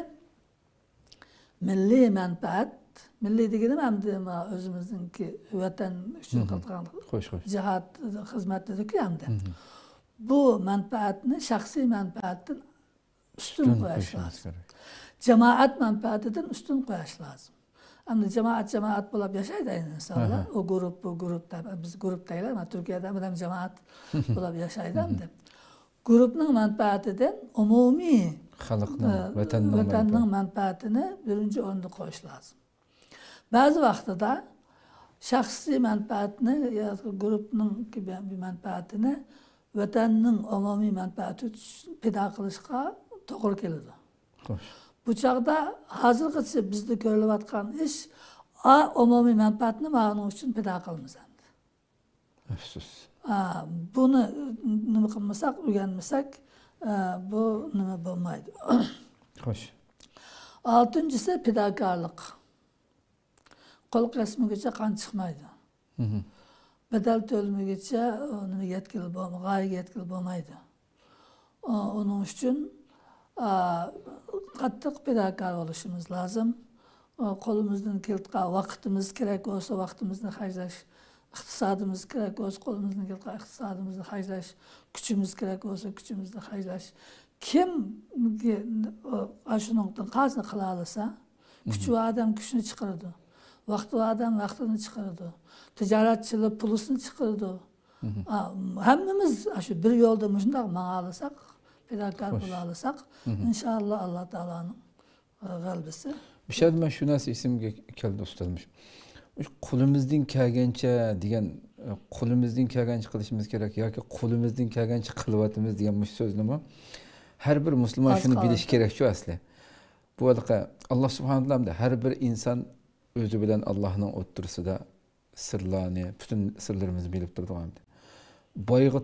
مىللىي مەنپەئەت، مىللىي دېگىنىم ئەمدى مانا ئۆزىمىزنىڭكى ۋەتەن ئۈچۈن مم. قىلىدىغان خوش، خوش. جىھاد، خىزمەت دېدۇكى ئەمدى. مم. بۇ مەنپەئەتنى شەخسىي مەنپەئەتتىن ئۈستۈن ئۈستۈن قويۇش قويۇشىمىز لازىم. كېرەك. جامائەت مەنپەئەتىدىن ئۈستۈن قويۇش لازىم. ئەمدى جامائەت، جامائەت بولۇپ ياشايدۇ ئىنسانلار. ئەھە. ئۇ گۇرۇپ، بۇ گۇرۇپ دەپ، بىز گۇرۇپ دەيلى، مانا تۈركىيەدە ئادەم جامائەت بولۇپ ياشايدۇ ئەمدى. گۇرۇپنىڭ مەنپەئەتىدىن ئومۇمىي، خەلقنىڭ، ئە، ۋەتەننىڭ ۋەتەننىڭ مەنپەئەتى. مەنپەئەتىنى بىرىنچى ئورۇندا قويۇش لازىم. بەزى ۋاقتىدا شەخسىي مەنپەئەتنى يا گۇرۇپنىڭ مەنپەئەتىنى ۋەتەننىڭ ئومۇمىي مەنپەئەتى ئۈچۈن پىدا قىلىشقا توغرا كېلىدۇ. خوش. بۇ چاغدا ھازىرغىچە بىزدە كۆرۈلۈۋاتقان ئىش، ئا، ئومۇمىي مەنپەئەتنى ماۋۇنىڭ ئۈچۈن پىدا قىلىمىز ئەمدى. ئەپسۇس. ئا، بۇنى نېمە قىلمىساق، ئۆگەنمىسەك، ئا، بۇ نېمە بولمايدۇ. خوش. ئالتىنچىسى پىداكارلىق. قول قىسمىگىچە قان چىقمايدۇ. مم. بەدەل تۆلىمىگىچە، ئۇ نېمە يەتكىلى بولما-، غايىگە يەتكىلى بولمايدۇ. ئۇ-، ئۇنىڭ ئۈچۈن، ئا، قاتتىق پىداكار بولۇشىمىز لازىم. ئۇ، قولىمىزدىن كېلىدىغان ۋاقتىمىز كېرەك بولسا، ۋاقتىمىزنى خەجلەش، ئىقتىسادىمىز كېرەك بولسا، قولىمىزدىن كېلىدىغان ئىقتىسادىمىزنى خەجلەش، كۈچىمىز كېرەك بولسا، كۈچىمىزنى خەجلەش. كىم، ئۇ، ئاشۇنىڭدىن قالسىنى قىلالىسا، كۈچى بار ئادەم كۈچىنى چىقىرىدۇ. ۋاقتى بار ئادەم ۋاقتىنى چىقىرىدۇ. تىجارەتچىلەر پۇلىسىنى چىقىرىدۇ. مم. ئا، ھەممىمىز شۇ بىر يولدا مۇشۇنداق ماڭالىساق، پىداكار خوش. بولالىساق، مم. ئىنشائاللا، ئاللا تائالانىڭ، ئا، غەلىبىسى. بۇ يەردە مەن شۇ نەرسە ئېسىمگە كەلدى، ئۇستاز. مۇشۇ قولىمىزدىن كەلگەنچە دېگەن قولىمىزدىن كەلگەنچە قىلىشىمىز كېرەك ياكى قولىمىزدىن كەلگەنچە قىلىۋاتىمىز دېگەن مۇشۇ سۆزنىمۇ ھەر بىر مۇسۇلمان شۇنى بىلىشى كېرەكچۇ ئەسلى. بۇ ھېلىقى ئاللا سۇبھانەتائالا ھەر بىر ئىنسان ئۆزى بىلەن ئاللانىڭ ئوتتۇرىسىدا سىرلارنى، پۈتۈن سىرلىرىمىزنى بىلىپ تۇرىدىغان. بايغا،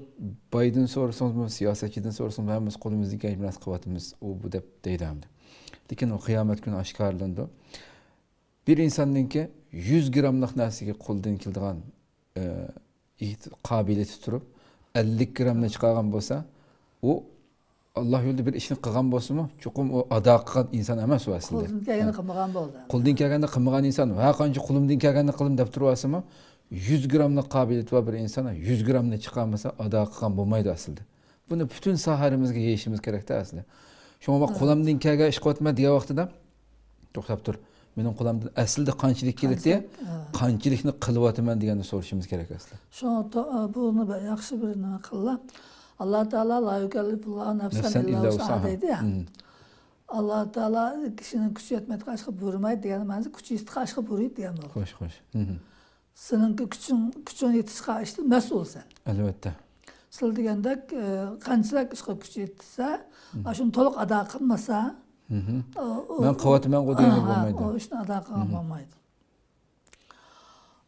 بايدىن سورىسىڭىزمۇ، سىياسەتچىدىن سورىسىڭىزمۇ، ھەممىمىز قولىمىزدىن كەلگەنچە بىر نەرسە قىلىۋاتىمىز، ئۇ بۇ دەپ دەيدۇ ئەمدى. لېكىن ئۇ قىيامەت كۈنى ئاشكارىلىنىدۇ. بىر ئىنساننىڭكى يۈز گراملىق نەرسىگە قولىدىن كېلىدىغان، ئى، ئېھت-، قابىلىيىتى تۇرۇپ، ئەللىك گرامنى چىقارغان بولسا، ئۇ ئاللا يولىدا بىر ئىشنى قىلغان بولسىمۇ، چوقۇم ئۇ ئادا قىلغان ئىنسان ئەمەس ئۇ ئەسلىدە. قولىدىن كەلگەننى قىلمىغان بولدى. قولىدىن كەلگەننى قىلمىغان ئىنسان، ھە، قانچە قولۇمدىن كەلگەننى قىلىم دەپ تۇرۇۋالسىمۇ، يۈز گراملىق قابىلىيىتى بار بىر ئىنسان يۈز گرامنى چىقارمىسا، ئادا قىلغان بولمايدۇ ئەسلىدە. بۇنى پۈتۈن ساھەلىرىمىزگە يېيىشىمىز كېرەكتە ئەسلى. شۇڭا مەن قولۇمدىن كەلگەن ئىش قىلىۋاتىمەن دېگەن ۋاقتىدا، توختاپ تۇر. مېنىڭ قولۇمدىن ئەسلىدە قانچىلىك كېلىدى، قانچىلىك، ھە. قانچىلىكنى قىلىۋاتىمەن دېگەننى سورىشىمىز كېرەك ئەسلى. شۇڭا تو-، بۇنى بىر ياخشى بىر نېمە قىللا. ئاللا تائالا لا يۇكەللىفۇللاھۇ نەفسەن نەفسەن ئىللا ئىللا ۋۇسئەھا ۋۇسئەھا دەيدۇ يا. مم. ئاللا تائالا كىشىنىڭ كۈچى يەتمەيدىغان ئىشقا بۇيرۇمايدۇ دېگەن مەنىسى كۈچى يەتكەن ئىشقا بۇيرۇيدۇ دېگەن بولدى. خوش، خوش. مم. سېنىڭكى كۈچۈڭ، كۈچۈڭ يېتىشقان ئىشتىن مەسئۇلسەن. ئەلۋەتتە. سىلەر دېگەندەك، ئە، قانچىلىك ئىشقا كۈچ يېتىشسە، مم. ئاشۇنى تولۇق ئادا قىلمىسا، مم. ئۇ، ئۇ، مەن قىلىۋاتىمەنغۇ دېگەنگە ھە، بولمايدۇ. ئۇ ئىشنى ئادا قىلغان مم. بولمايدۇ.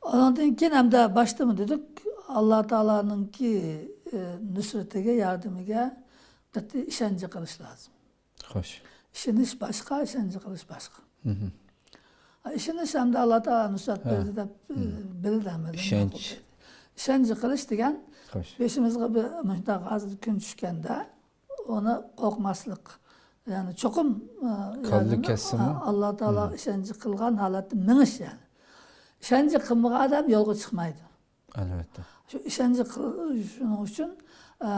ئۇنىڭدىن كېيىن ئەمدى باشتىمۇ دېدۇق، ئاللا تائالانىڭكى، ئە، نۇسرىتىگە، ياردىمىگە قەتئىي ئىشەنچ قىلىش لازىم. خوش. ئىشىنىش باشقا، ئىشەنچ قىلىش باشقا. مم. ئىشىنىش ھەمدە ئاللا تائالا نۇسرەت ھە. بەردى دەپ، مم. بىلىدۇ ھەممىدىن ئىشەنچ. ماقۇل دەيدۇ. ئىشەنچ قىلىش دېگەن، خوش. بېشىمىزغا بىر مۇشۇنداق ھازىر كۈن چۈشكەندە، ئۇنى قورقماسلىق. يەنى چوقۇم، ئە، كاللا يەنى، كەتسىمۇ. ئە، ئاللا تائالاغا مم. ئىشەنچ قىلغان ھالەتتە مېڭىش يەنى. ئىشەنچ قىلمىغان ئادەم يولغا چىقمايدۇ. ئەلۋەتتە. شۇ ئىشەنچ قىل-، شۇنىڭ ئۈچۈن، ئە،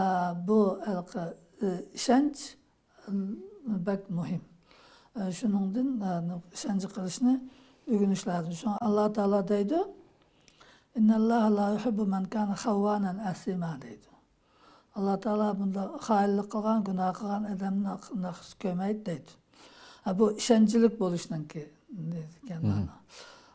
بۇ ھېلىقى، ئە، ئىشەنچ بەك مۇھىم. ئە، شۇنىڭدىن، ئە، ئىشەنچ قىلىشنى ئۆگىنىش لازىم. شۇڭا ئاللا تائالا دەيدۇ، «ئىنناللاھا لا يۇھىببۇ مەن كانە خەۋۋانەن ئەسىما» دەيدۇ. ئاللا تائالا بۇنداق خائىنلىق قىلغان، گۇناھ قىلغان ئادەمنى ياخشى كۆرمەيدۇ دەيدۇ. ھە، بۇ ئىشەنچلىك بولۇشنىڭكى نېمىكەن مم. مانا.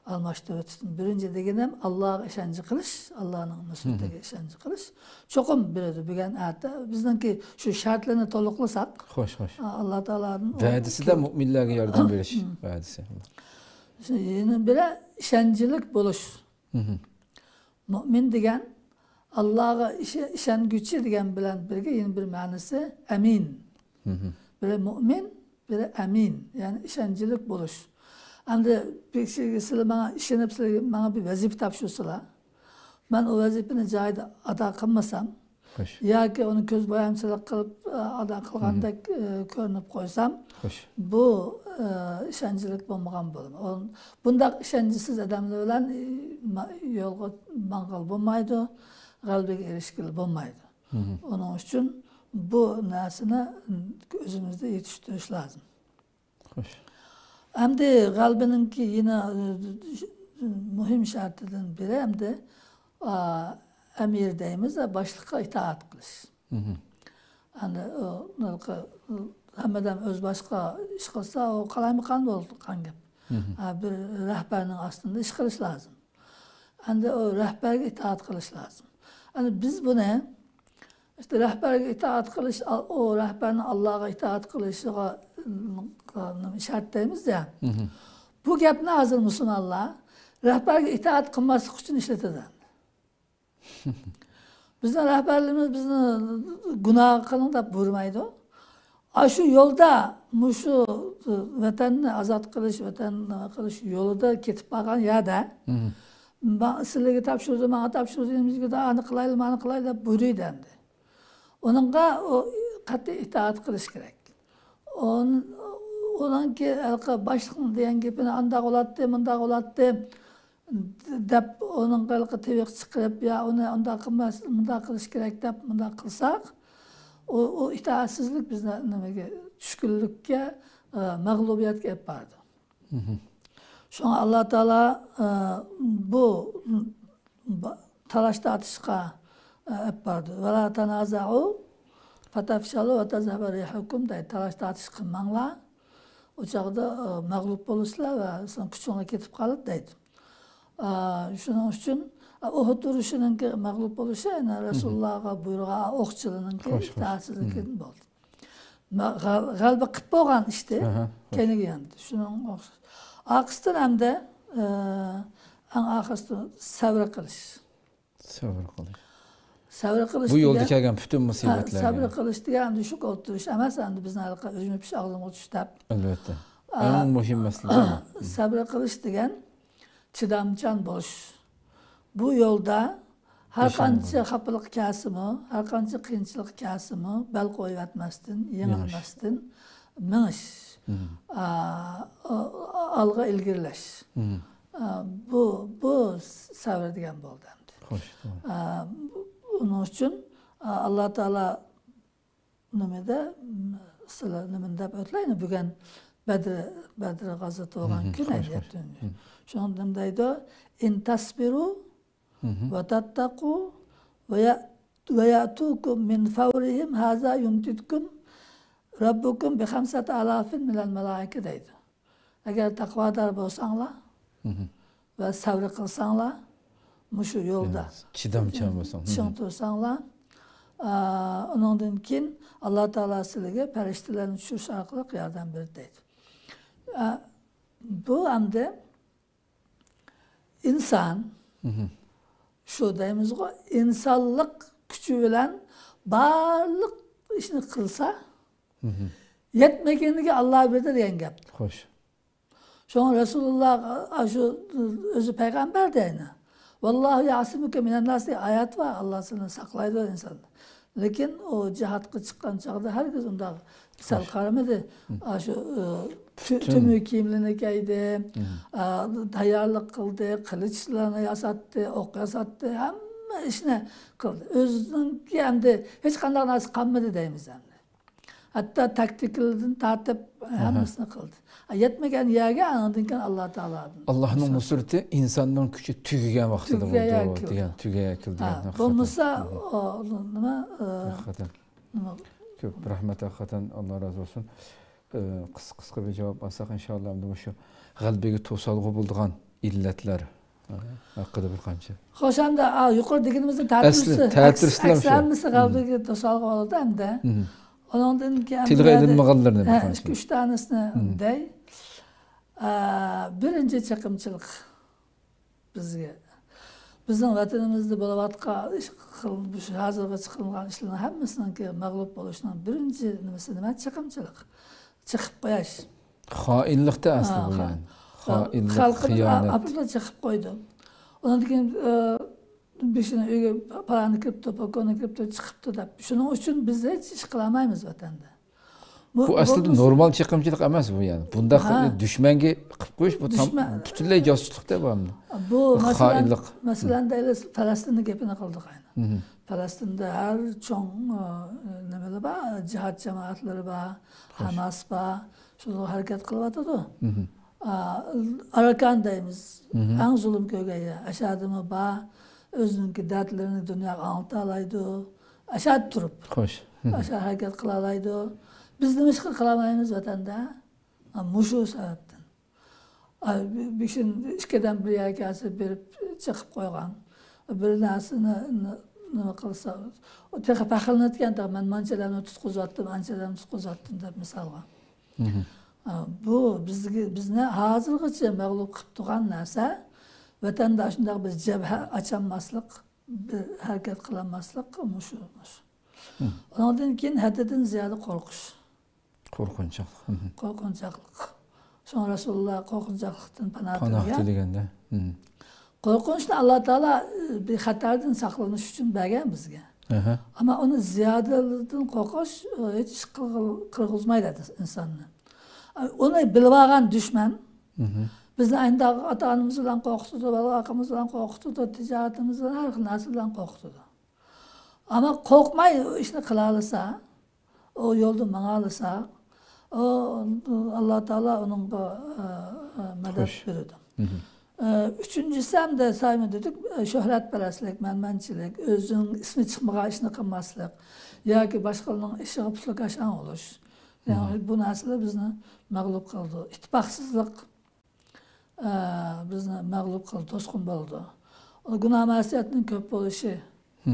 ئالماشتۇرۇۋېتىشتىن بىرىنچى دېگىنىم ئاللاغا ئىشەنچ قىلىش، ئاللانىڭ نۇسرىتىگە مم. ئىشەنچ قىلىش. چوقۇم بېرىدۇ. بۈگۈن ئەتە بىزنىڭكى شۇ شەرتلەرنى تولۇقلىساق، خوش، خوش. ئاللا تائالانىڭ ۋەدىسىدە مۇئمىنلەرگە ياردەم بېرىش ۋەدىسى. شۇ يەنە بىرى ئىشەنچلىك بولۇش. مم. مۇئمىن دېگەن ئاللاغا ئىش-، ئىشەنگۈچى دېگەن بىلەن بىرگە يەنە بىر مەنىسى ئەمىن. مم. بىرى مۇئمىن، بىرى ئەمىن، يەنى ئىشەنچلىك بولۇش. ئەمدى بىر كىشىگە سىلەر ماڭا ئىشىنىپ، سىلەر ماڭا بىر ۋەزىپە تاپشۇرسىلا، مەن ئۇ ۋەزىپىنى جايىدا ئادا قىلمىسام، خوش. ياكى ئۇنى كۆز بويامچىلىق قىلىپ، ئە، ئادا قىلغاندەك، مم. ئە، كۆرۈنۈپ قويسام، خوش. بۇ، ئە، ئىشەنچلىك بولمىغان بولىدۇ. ئۇن-، بۇنداق ئىشەنچسىز ئادەملەر بىلەن، ئى، ما-، يولغا ماڭغىلى بولمايدۇ، غەلىبىگە ئېرىشكىلى بولمايدۇ. مم. ئۇنىڭ ئۈچۈن بۇ نەرسىنى ئۆزىمىزدە يېتىشتۈرۈش لازىم. خوش. ئەمدى غەلىبىنىڭكى يەنە، ئى، مۇھىم شەرتىدىن بىرى ئەمدى، ئا، ئەمىر دەيمىز، باشلىققا ئىتائەت قىلىش. مم. ئەمدى، ئۇ، ھەممە ئادەم ئۆز باشقا ئىش قىلسا، ئۇ قالايمىقان بولىدىغان گەپ. مم. ئا، بىر رەھبەرنىڭ ئاستىدا ئىش قىلىش لازىم. ئەمدى ئۇ رەھبەرگە ئىتائەت قىلىش لازىم. ئەمدى بىز بۇنى، ئىشتە رەھبەرگە ئىتائەت قىلىش، ئا، ئۇ رەھبەرنىڭ ئاللاغا ئىتائەت قىلىشىغا، ئىم، شەرت دەيمىز يا. مم. بۇ گەپنى ھازىر مۇسۇلمانلار رەھبەرگە ئىتائەت قىلماسلىق ئۈچۈن ئىشلىتىدۇ. بىزنىڭ رەھبەرلىرىمىز بىزنى گۇناھ قىلىڭ دەپ بۇيرۇمايدۇ. ئاشۇ يولدا مۇشۇ ۋەتەننى ئازاد قىلىش، ۋەتەن نېمە قىلىش يولىدا كېتىپ بارغان يەردە، مم. ما-، سىلەرگە تاپشۇردى، ماڭا تاپشۇردى، ئانا قىلايلى، مانا قىلايلى دەپ بۇيرۇيدۇ ئەمدى. ئۇنىڭغا ئۇ قەتئىي ئىتائەت قىلىش كېرەك. ئۇن-، ئۇنىڭكى ھېلىقى باشلىقنىڭ دېگەن گېپىنى ئانداق بولاتتى، مۇنداق بولاتتى دەپ، ئۇنىڭغا ھېلىقى تىۋىق چىقىرىپ، يا ئۇنى ئۇنداق قىلماس، مۇنداق قىلىش كېرەك دەپ، مۇنداق قىلساق، ئۇ، ئۇ ئىتائەتسىزلىك بىزنى نېمىگە، چۈشكۈنلۈككە، ئە، مەغلۇبىيەتكە ئېلىپ بارىدۇ. مم. شۇڭا ئاللا تائالا، ئە، بۇ با-، تالاش تارتىشقا، ئە، ئەپ باردى. «ۋەلا تانازەئۇ فتەفشەلۇ ۋە تەزھەبە رىھۇكۇم» دەيدۇ. تالاش تارتىش قىلماڭلار. ئۇ چاغدا، ئە، مەغلۇپ بولىسىلەر ۋە سىزنىڭ كۈچىڭلار كېتىپ قالىدۇ دەيدۇ. ئە، شۇنىڭ ئۈچۈن ئۇھۇد ئۇرۇشىنىڭكى مەغلۇپ بولۇشى، يەنى رەسۇلۇللاغا بۇيرۇغان ئوقچىلىرىنىڭكى ئىتائەتسىزلىكىدىن بولدى. مە-، غەل-، غەلىبە قىلىپ بولغان ئىشتى. كەينىگە ياندى. شۇنىڭغا ئوخشاش. ئارقىسىدىن ئەمدى، ئە، ئەڭ ئاخىرسىدا سەۋر قىلىش. سەۋر قىلىش. سەۋر قىلىش بۇ يولدا دېگەن، كەلگەن پۈتۈن ھە، مۇسىبەتلەرگە. سەۋر قىلىش دېگەن ئەمدى شۇ ئولتۇرۇش ئەمەس، ئەمدى بىزنىڭ ھېلىقى ئۆزىمىز پىش ئاغزىمغا چۈش دەپ. ئەلۋەتتە. ئا، ئەڭ مۇھىم مەسىلە. سەۋر قىلىش دېگەن چىدامچان بولۇش. بۇ يولدا ھەر قانچە خاپىلىق كەلسىمۇ، ھەر قانچە قىيىنچىلىق كەلسىمۇ، بەل قويۇۋەتمەستىن، يېڭىلمەستىن مېڭىش. ئا، ئا، ئالغا ئىلگىرىلەش. ئا، بۇ، بۇ سەۋر دېگەن بولدى ئەمدى. خوش، توغرا. ئا، بۇ، ئۇنىڭ ئۈچۈن، ئا، ئاللا تائالا نېمىدە، سىلەر نېمىنى دەپ ئۆتلەينى، بۈگۈن بەدر، بەدر غازۋىتى بولغان كۈن، يەتتىنچى. شۇنىڭدىن دەيدۇ، «ئىن تەسبىرۇ ۋە تەتتەقۇ ۋە يە-، ۋە يەتۇكۇم مىن فەۋرىھىم ھازا يۇمدىدكۇم رەببۇكۇم بىخەمسەتى ئالاف مىنەل مەلائىكە» دەيدۇ. ئەگەر تەقۋادار بولساڭلار ۋە سەۋر قىلساڭلار، مۇشۇ يولدا چىدامچان بولساڭ، چىڭ تۇرساڭلار، ئا، ئۇنىڭدىن كېيىن ئاللا تائالا سىلەرگە پەرىشتىلەرنى چۈشۈرۈش ئارقىلىق ياردەم بېرىدۇ دەيدۇ. ئا، بۇ ئەمدى ئىنسان شۇ دەيمىزغۇ، ئىنسانلىق كۈچى بىلەن بارلىق ئىشنى قىلسا، يەتمىگىنىگە ئاللا بېرىدۇ دېگەن گەپ. خوش. شۇڭا رەسۇلۇللا، ئاشۇ ئۆزى پەيغەمبەر دەينى. «ۋاللاھۇ يەسىمۇكە مىنەنناس» دېگەن ئايەت بار، ئاللا سېنى ساقلايدۇ ئىنسان. لېكىن ئۇ جىھادقا چىققان چاغدا ھەرگىز ئۇنداق سەل قارىمىدى. ئاشۇ، ئە، تۈ-، تۈمۈك كىيىملىرىنى كىيدى، ئە، تەييارلىق قىلدى، قىلىچلارنى ياساتتى، ئوق ياساتتى، ھەممە ئىشنى قىلدى. ئۆزىنىڭكى ئەمدى ھېچقانداق نەرسە قالمىدى دەيمىز ئەمدى. ھەتتا تاكتىكىلىرىدىن تارتىپ ھەممىسىنى قىلدى. يەتمىگەن يەرگە ئاندىن كېيىن ئاللا تائالادىن. ئاللانىڭ نۇسرىتى ئىنساننىڭ كۈچى تۈگىگەن ۋاقتىدا بولىدۇ دېگەن، تۈگىگەن كېلىدىگەن. بولمىسا، ئۇ، نېمە، ئە، ھەقىقەتەن. كۆپ رەھمەت، ھەقىقەتەن ئاللا رازى بولسۇن. ئە، قىسقا، قىسقا بىر جاۋاب ئالساق، ئىنشاللا، ئەمدى مۇشۇ غەلىبىگە توسالغۇ بولىدىغان ئىللەتلەر ھەققىدە بىر قانچە. خوش، ئەمدى، ئا، يۇقىرى دېگىنىمىزنى تەتۈرسى، تەتۈرسىلەر ئەكس-، شۇ. ھەممىسى غەلىبىگە توسالغۇ بولىدۇ ئەمدى. ئۇنىڭدىن كېيىن تىلغا ئېلىنمىغانلىرىنى بىر قانچە. ئىككى، ئۈچ تانىسىنى دەي. ئا، بىرىنچى چېقىمچىلىق. بىزگە، بىزنىڭ ۋەتىنىمىزدە بولۇۋاتقان ئىش، قىل-، ھازىرغىچە قىلىنغان ئىشلارنىڭ ھەممىسىنىڭكى مەغلۇپ بولۇشنىڭ بىرىنچى نېمىسى نېمە؟ چېقىمچىلىق. چېقىپ قويۇش. خائىنلىقتا ئەسلى بۇ، يەنى. خائىنلىق، خىيانەت. ئاپىرىپ چېقىپ قويدى. ئۇنىڭدىن كېيىن، ئە، بىر كىشىنىڭ ئۆيىگە پالانى كىرىپتۇ، پوكونى كىرىپتۇ، چىقىپتۇ دەپ. شۇنىڭ ئۈچۈن بىز ھېچ ئىش قىلالمايمىز ۋەتەندە. بۇ، بۇ ئەسلىدە نورمال چېقىمچىلىق ئەمەس بۇ، يەنى. بۇنداق دۈشمەنگە قىلىپ قويۇش، بۇ پۈتۈنلەي جاسۇسلۇقتا بۇ ئەمدى. بۇ، مەسىلەن، خائىنلىق. مەسىلەن، دەيلى، پەلەستىننىڭ گېپىنى قىلدۇق ئەينى. پەلەستىندە ھەر چوڭ، ئە، نېمىلەر بار، جىھاد جامائەتلىرى بار، ھاماس بار، شۇلار ھەرىكەت قىلىۋاتىدۇ. ئا، ئاراكان دەيمىز، ئەڭ زۇلۇم كۆرگەن يەر. ئەشەدىمۇ بار، ئۆزىنىڭكى دەردلىرىنى دۇنياغا ئاڭلىتالايدۇ. ئەشەدە تۇرۇپ. خوش. ئەشەدە ھەرىكەت قىلالايدۇ. بىز نېمىشقا قىلالمايمىز ۋەتەندە؟ ھا، مۇشۇ سەۋەبتىن. ئا، بىر، بىر كىشىنى ئىككىدىن بىر يەرگە كەلسە بېرىپ چېقىپ قويغان. بىر نەرسىنى، نېمە قىلسا، ئۇ تېخى پەخىرلىنىدىكەن، مەن مانچە ئادەمنى تۇتقۇزۇۋەتتىم، ئانچە ئادەمنى تۇتقۇزۇۋەتتىم دەپ مىسالغا. ئا، بۇ بىزگە، بىزنى ھازىرغىچە مەغلۇپ قىلىپ تۇرغان نەرسە، ۋەتەندە شۇنداق بىر جەبھە ئاچالماسلىق، بىر ھەرىكەت قىلالماسلىق، مۇشۇ، مۇشۇ. ئۇنىڭدىن كېيىن ھەددىدىن زىيادە قورقۇش. قورقۇنچاقلىق. قورقۇنچاقلىق. شۇڭا رەسۇلۇللا قورقۇنچاقلىقتىن پاناھ تىلىگەن. قورقۇنچنى ئاللا تائالا، ئى، بىر خەتەردىن ساقلىنىش ئۈچۈن بەرگەن بىزگە. ئەمما ئۇنى زىيادىدىن قورقۇش، ئى، ھېچ ئىش قىلغۇ-، قىلغۇزمايدۇ ئىنساننى. ئۇنى بىلىۋالغان دۈشمەن بىزنى ئەينى ئاتا-ئانىمىز بىلەن قورقۇتىدۇ، بالا-باقىمىز بىلەن قورقۇتىدۇ، تىجارىتىمىز بىلەن، ھەر خىل نەرسە بىلەن قورقۇتىدۇ. ئەمما قورقماي ئۇ ئىشنى قىلالىسا، ئۇ يولدا ماڭالىسا، ئۇ، ئاللا تائالا ئۇنىڭغا، ئە، ئە، مەدەت بېرىدۇ. ئە، ئۈچىنچىسى ھەمدە سايمۇ دېدۇق، ئە، شۆھرەتپەرەسلىك، مەنمەنچىلىك، ئۆزىنىڭ ئىسمى چىقمىغان ئىشنى قىلماسلىق ياكى باشقىلارنىڭ ئىشىغا پۇسلىكاشاڭ بولۇش. يەنى بۇ نەرسىلەر بىزنى مەغلۇپ قىلىدۇ. ئىتتىپاقسىزلىق، ئە، بىزنى مەغلۇپ قىلىدۇ، توسقۇن بولىدۇ. گۇناھ مەسىيەتنىڭ كۆپ بولۇشى، ئە،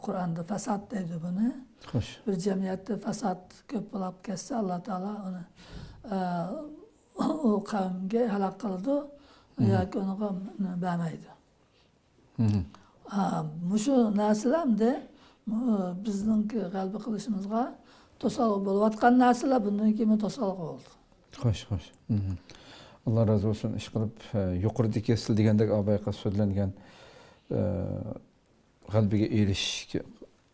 قۇرئاندا فەساد دەيدۇ بۇنى. خوش. بىر جەمئىيەتتە فەساد كۆپ بولۇپ كەتسە، ئاللا تائالا ئۇنى، ئە، ئۇ قەۋمگە ھالاك قىلىدۇ ياكى ئۇنىڭغا بەرمەيدۇ. ئا، مۇشۇ نەرسىلەر ئەمدى، ئە، بىزنىڭكى غەلىبە قىلىشىمىزغا توسالغۇ بولۇۋاتقان نەرسىلەر بۇندىن كېيىنمۇ توسالغۇ بولىدۇ. خوش، خوش. ئاللا رازى بولسۇن. ئىشقىلىپ، ئە، يۇقىرىدىكى سىز دېگەندەك ئابايقا سۆزلەنگەن، ئە، غەلىبىگە ئېرىشىشكە،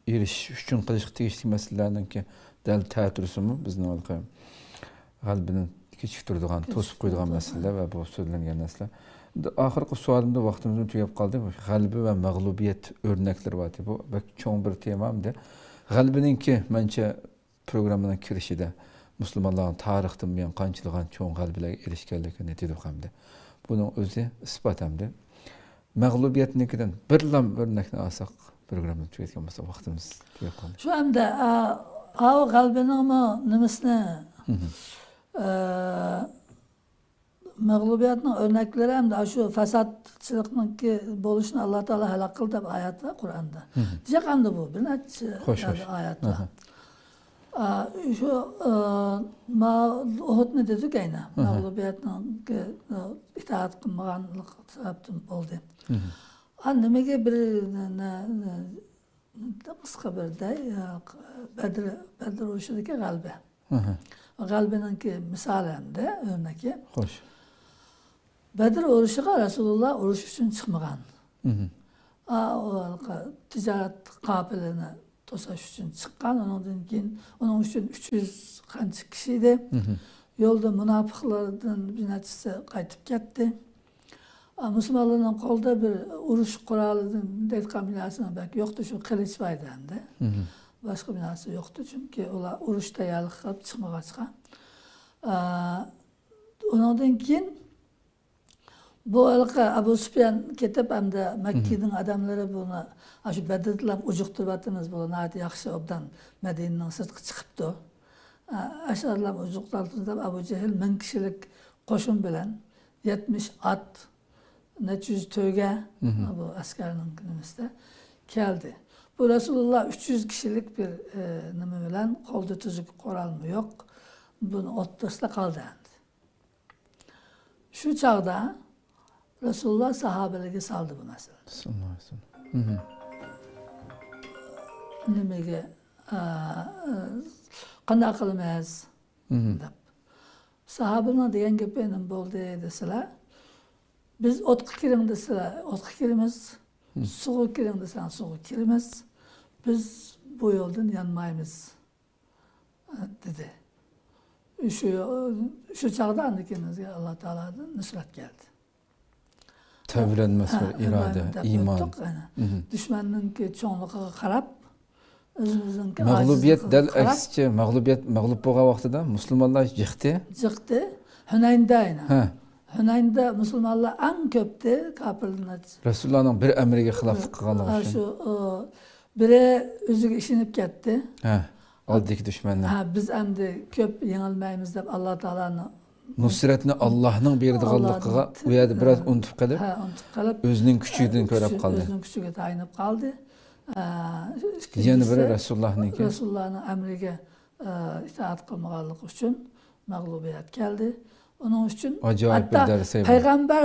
ئېرىشىش ئۈچۈن قىلىشقا تېگىشلىك مەسىلىلەرنىڭكى دەل تەتۈرىسىمۇ بىزنىڭ ھېلىقى غەلىبىنى كېچىكتۈرىدىغان، توسۇپ قويىدىغان مەسىلىلەر ۋە بۇ سۆزلەنگەن نەرسىلەر. ئەمدى ئاخىرقى سوئالىمدا ۋاقتىمىزمۇ تۈگەپ قالدى. بۇ غەلىبە ۋە مەغلۇبىيەت ئۆرنەكلىرى بار. بۇ بەك چوڭ بىر تېما ئەمدى. غەلىبىنىڭكى، مەنچە، پروگراممىنىڭ كىرىشىدە مۇسۇلمانلارنىڭ تارىختىن بۇيان قانچىلىغان چوڭ غەلىبىلەرگە ئېرىشكەنلىكىنى دېدۇق ئەمدى. بۇنىڭ ئۆزى ئىسپات ئەمدى. مەغلۇبىيەتنىڭكىدىن بىرلام ئۆرنەكنى ئالساق، پروگراممىنى تۈگەتكەن بولساق، ۋاقتىمىز تۈگەپ قالدى. شۇ ئەمدى، ئا، ئاۋۇ غەلىبىنىڭمۇ نېمىسىنى، ئە، مەغلۇبىيەتنىڭ ئۆرنەكلىرى ئەمدى شۇ فەسادچىلىقنىڭكى بولۇشىنى ئاللا تائالا ھالاك قىلدى دەپ ئايەت بار قۇرئاندا. جىق ئەمدى بۇ بىر نەچچە ئايەت بار. ئا، شۇ، ئا، ما-، ئۇھۇدنى دېدۇق ئەينە. مەغلۇبىيەتنىڭ، ئا، ئىتائەت قىلمىغانلىق سەۋەبتىن بولدى. ئا، نېمىگە بىر، نە-، نە-، قىسقا بىر دەي، ئا، بەدر، بەدر ئۇرۇشىدىكى غەلىبە. غەلىبىنىڭكى مىسالى ئەمدى ئۆرنىكى. خوش. بەدر ئۇرۇشىغا رەسۇلۇللا ئۇرۇش ئۈچۈن چىقمىغان. ئا، ئۇ تىجارەت قاپىلىنى توساش ئۈچۈن چىققان. ئۇنىڭدىن كېيىن ئۇنىڭ ئۈچۈن ئۈچ يۈز قانچە كىشى ئىدى. يولدا مۇناپىقلاردىن بىر نەچچىسى قايتىپ كەتتى. ئا، مۇسۇلمانلارنىڭ قولىدا بىر ئۇرۇش قورالى دەيدىغان بىر نەرسىنىڭ بەك يوقتى، شۇ قىلىچ بار ئىدى ئەمدى. باشقا بىر نەرسە يوقتى، چۈنكى ئۇلار ئۇرۇشتا تەييارلىق قىلىپ چىقمىغاچقا. ئا، ئۇنىڭدىن كېيىن بۇ ھېلىقى ئەبۇ سۇپيان كېتىپ، ئەمدى مەككىنىڭ ئادەملىرى بۇنى، ئاشۇ بەدردىلا ئۇجۇقتۇرۇۋاتىمىز، بۇلار ناھايىتى ياخشى، ئوبدان مەدىنىنىڭ سىرتىغا چىقىپتۇ. ئە، ئاشۇلارنى ئۇجۇقتۇرۇۋاتىمىز دەپ، ئەبۇ جەھىل مىڭ كىشىلىك قوشۇن بىلەن يەتمىش ئات، نەچچە يۈز تۆگە، بۇ ئەسكەرنىڭ نېمىسىدە كەلدى. بۇ رەسۇلۇللا ئۈچ يۈز كىشىلىك بىر، ئە، نېمە بىلەن، قولدا تۈزۈك قورالمۇ يوق. بۇنى ئوتتۇرىسىدا قالدى ئەمدى. شۇ چاغدا رەسۇلۇللا ساھابىلەرگە سالدى بۇ مەسىلىنى. ساللاللاھۇ ئەلەيھى ۋەسەللەم. نېمىگە، ئا، ئا، قانداق قىلىمىز؟ دەپ. ساھابىنىڭ دېگەن گېپى نېمە بولدى دېسىلە، بىز ئوتقا كىرىڭ دېسىلە، ئوتقا كىرىمىز. سۇغا كىرىڭ دېسەڭ، سۇغا كىرىمىز. بىز بۇ يولدىن يانمايمىز. دېدى. شۇ، شۇ چاغدا ئاندىن كېيىن بىزگە ئاللا تائالادىن نۇسرەت كەلدى. تەۋرەنمەس بىر ئىرادە، ئىمان. دۇشمەننىڭكى چوڭلۇقىغا قاراپ، ئۆزىمىزنىڭكى مەغلۇبىيەت ئاجىزلىقىغا دەل قاراپ. ئەكسىچە، مەغلۇبىيەت، مەغلۇپ بولغان ۋاقتىدا مۇسۇلمانلار جىقتى. جىقتى. ھۈنەيندە ئەينەن. ھە. ھۈنەيندە مۇسۇلمانلار ئەڭ كۆپتى، كاپىرلار. رەسۇلۇللانىڭ بىر ئەمرىگە خىلاپلىق قىلغانلىقى ئۈچۈن. شۇ، ئۇ، بىرى ئۆزىگە ئىشىنىپ كەتتى. ھە، ئالدىدىكى دۈشمەنلەر. ھە، بىز ئەمدى كۆپ يېڭىلمەيمىز دەپ ئاللا تائالانىڭ نۇسرەتنى ئاللانىڭ بېرىدىغانلىقىغا ئاللانىڭ، ئۇ يەردە بىراز ھە، ئۇنتۇپ قېلىپ، ھە، ئۇنتۇپ قېلىپ، ئۆزىنىڭ كۈچىدىن كۆرۈپ قالدى. ئۆزىنىڭ كۈچىگە تايىنىپ قالدى. ئە، يەنە بىرى ئىككىنچىسى، رەسۇلۇللانىڭ ئەمرىگە، ئە، ئىتائەت قىلمىغانلىقى ئۈچۈن مەغلۇبىيەت كەلدى. ئۇنىڭ ئۈچۈن ئاجايىپ بىر ھەتتا دەرس ئەينەن. پەيغەمبەر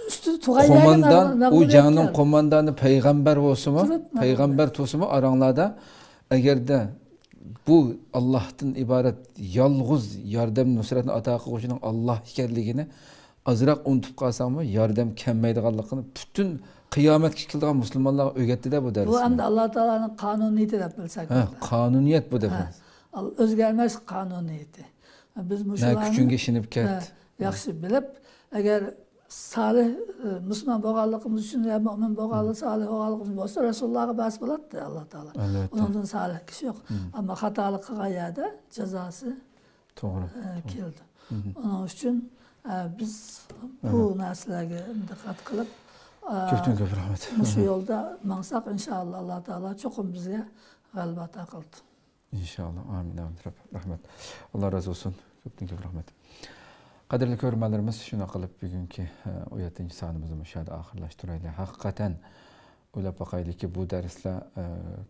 ئۈستىدە تۇرغان يەرگە قوماندان، مەغلۇبىيەت ئۇ جەڭنىڭ كەلدى. قوماندانى پەيغەمبەر بولسىمۇ، تۇرۇپ مەغلۇبىيەت. پەيغەمبەر تۇرسىمۇ ئاراڭلاردا، ئەگەردە بۇ ئاللاھتىن ئىبارەت يالغۇز ياردەم، نۇسرەتنى ئاتا قىلغۇچىنىڭ ئاللاھ ئىكەنلىكىنى ئازراق ئۇنتۇپ قالساڭمۇ، ياردەم كەلمەيدىغانلىقىنى پۈتۈن قىيامەتكە كېلىدىغان مۇسۇلمانلارغا ئۆگەتتى-دە بۇ دەرسنى. بۇ ئەمدى ئاللا تائالانىڭ قانۇنىيىتى دەپ بىلسەك ھە، بولىدۇ. قانۇنىيەت بۇ دەپ. ھە، ئۆزگەرمەس قانۇنىيىتى. بىز مۇشۇلارنى، نە كۈچۈڭگە ئىشىنىپ كەت. ھە، ياخشى بىلىپ، ئەگەر سالىھ، ئە، مۇسۇلمان بولغانلىقىمىز ئۈچۈن ۋە مۆمىن بولغانلىق، سالىھ بولغانلىقىمىز بولسا، رەسۇلۇللاغا بەس بولاتتى ئاللا تائالا. ئەلۋەتتە. ئۇنىڭدىن سالىھ كىشى يوق. ئەمما خاتالىق قىلغان يەردە جازاسى توغرا، ئە، كېلىدۇ. ئۇنىڭ ئۈچۈن، ئە، بىز بۇ نەرسىلەرگە دىققەت قىلىپ، ئە، كۆپتىن كۆپ رەھمەت. مۇشۇ يولدا ماڭساق، ئىنشائاللا، ئاللا تائالا چوقۇم بىزگە غەلىبە ئاتا قىلىدۇ. ئىنشائاللا. ئامىن، ئامىن. رەھمەت. ئاللا رازى بولسۇن. كۆپتىن كۆپ رەھمەت. قەدىرلىك كۆرۈرمەنلىرىمىز، شۇنداق قىلىپ بۈگۈنكى، ئە، ئون يەتتىنچى سانىمىزنى مۇشۇ يەردە ئاخىرلاشتۇرايلى. ھەقىقەتەن ئويلاپ باقايلىكى، بۇ دەرسلەر، ئە،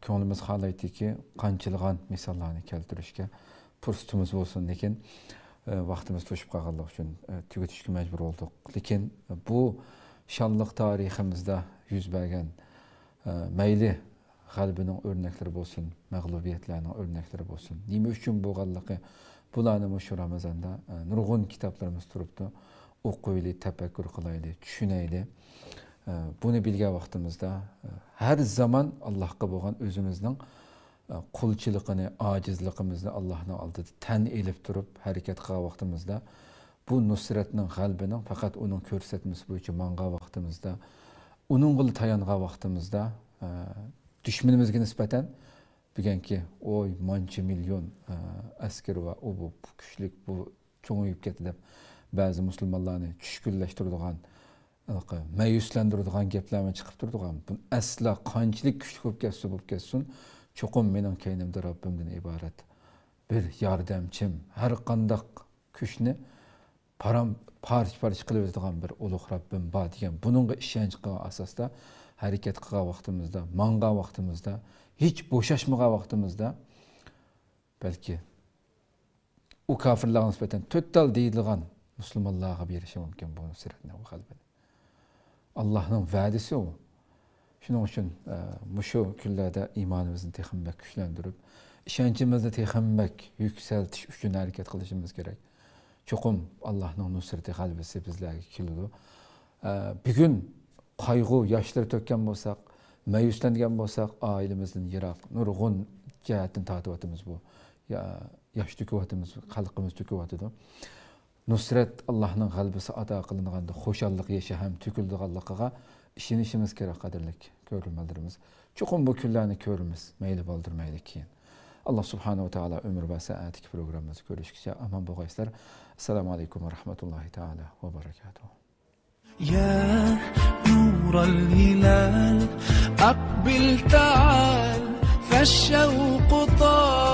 كۆڭلىمىز خالايدىكى، قانچىلىغان مىساللارنى كەلتۈرۈشكە پۇرسىتىمىز بولسۇن. لېكىن، ئە، ۋاقتىمىز توشۇپ قالغانلىقى ئۈچۈن، ئە، تۈگىتىشكە مەجبۇر بولدۇق. لېكىن بۇ شانلىق تارىخىمىزدا يۈز بەرگەن، ئە، مەيلى غەلىبىنىڭ ئۆرنەكلىرى بولسۇن، مەغلۇبىيەتلەرنىڭ ئۆرنەكلىرى بولسۇن، نېمە ئۈچۈن بولغانلىقى، بۇلارنى مۇشۇ رامىزاندا، ئە، نۇرغۇن كىتابلىرىمىز تۇرۇپتۇ. ئوقۇيلى، تەپەككۇر قىلايلى، چۈشىنەيلى. ئە، بۇنى بىلگەن ۋاقتىمىزدا، ئە، ھەر زامان ئاللاھقا بولغان ئۆزىمىزنىڭ، ئە، قۇلچىلىقىنى، ئاجىزلىقىمىزنى ئاللاھنىڭ ئالدىدا تەن ئېلىپ تۇرۇپ ھەرىكەت قىلغان ۋاقتىمىزدا، بۇ نۇسرەتنىڭ، غەلىبىنىڭ پەقەت ئۇنىڭ كۆرسەتمىسى بويىچە ماڭغان ۋاقتىمىزدا، ئۇنىڭغىلا تايانغان ۋاقتىمىزدا، ئە، دۈشمىنىمىزگە نىسبەتەن بۈگۈنكى، ئوي، مانچە مىليون، ئە، ئەسكىرى بار، ئۇ بۇ كۈچلۈك، بۇ چوڭىيىپ كەتتى دەپ بەزى مۇسۇلمانلارنى چۈشكۈنلەشتۈرىدىغان، ھېلىقى مەيۈسلەندۈرىدىغان گەپلەرمۇ چىقىپ تۇرىدىغان. بۇ ئەسلا قانچىلىك كۈچلۈك بولۇپ كەتسە، بولۇپ كەتسۇن، چوقۇم مېنىڭ كەينىمدە رەببىمدىن ئىبارەت بىر ياردەمچىم، ھەر قانداق كۈچنى پارام-، پارچە-پارچە قىلىۋېتىدىغان بىر ئۇلۇغ رەببىم بار دېگەن بۇنىڭغا ئىشەنچ قىلغان ئاساستا ھەرىكەت قىلغان ۋاقتىمىزدا، ماڭغان ۋاقتىمىزدا، ھېچ بوشاشمىغان ۋاقتىمىزدا، بەلكى ئۇ كاپىرلارغا نىسبەتەن تۆت تال دېيىلىدىغان مۇسۇلمانلارغا بېرىشى مۇمكىن بۇ نۇسرەتنى، بۇ غەلىبىنى. ئاللاھنىڭ ۋەدىسى ئۇ. شۇنىڭ ئۈچۈن، ئە، مۇشۇ كۈنلەردە ئىمانىمىزنى تېخىمۇ بەك كۈچلەندۈرۈپ، ئىشەنچىمىزنى تېخىمۇ بەك يۈكسەلتىش ئۈچۈن ھەرىكەت قىلىشىمىز كېرەك. چوقۇم ئاللاھنىڭ نۇسرىتى، غەلىبىسى بىزلەرگە كېلىدۇ. ئە، بۈگۈن قايغۇ، ياشلىرى تۆككەن بولساق، مەيۈسلەنگەن بولساق، ئائىلىمىزدىن يىراق، نۇرغۇن جەھەتتىن تارتىۋاتىمىز بۇ. يا-، ياش تۆكۈۋاتىمىز، خەلقىمىز تۆكۈۋاتىدۇ. نۇسرەت، ئاللاھنىڭ غەلىبىسى ئاتا قىلىنغاندا خۇشاللىق يېشى ھەم تۆكۈلىدىغانلىقىغا ئىشىنىشىمىز كېرەك، قەدىرلىك كۆرۈرمەنلىرىمىز. چوقۇم بۇ كۈنلەرنى كۆرىمىز، مەيلى بالدۇر، مەيلى كېيىن. ئاللاھ سۇبھانەھۇ ۋە تائالا ئۆمۈر بەرسە، ئەتىكى پروگراممىمىزدا كۆرۈشكىچە ئامان بولغايسىلەر. ئەسسالامۇ ئەلەيكۇم ۋە رەھمەتۇللاھى تائالا ۋە بەرەكاتۇھۇ. يا نور الهلال، أقبل تعال، فالشوق طال.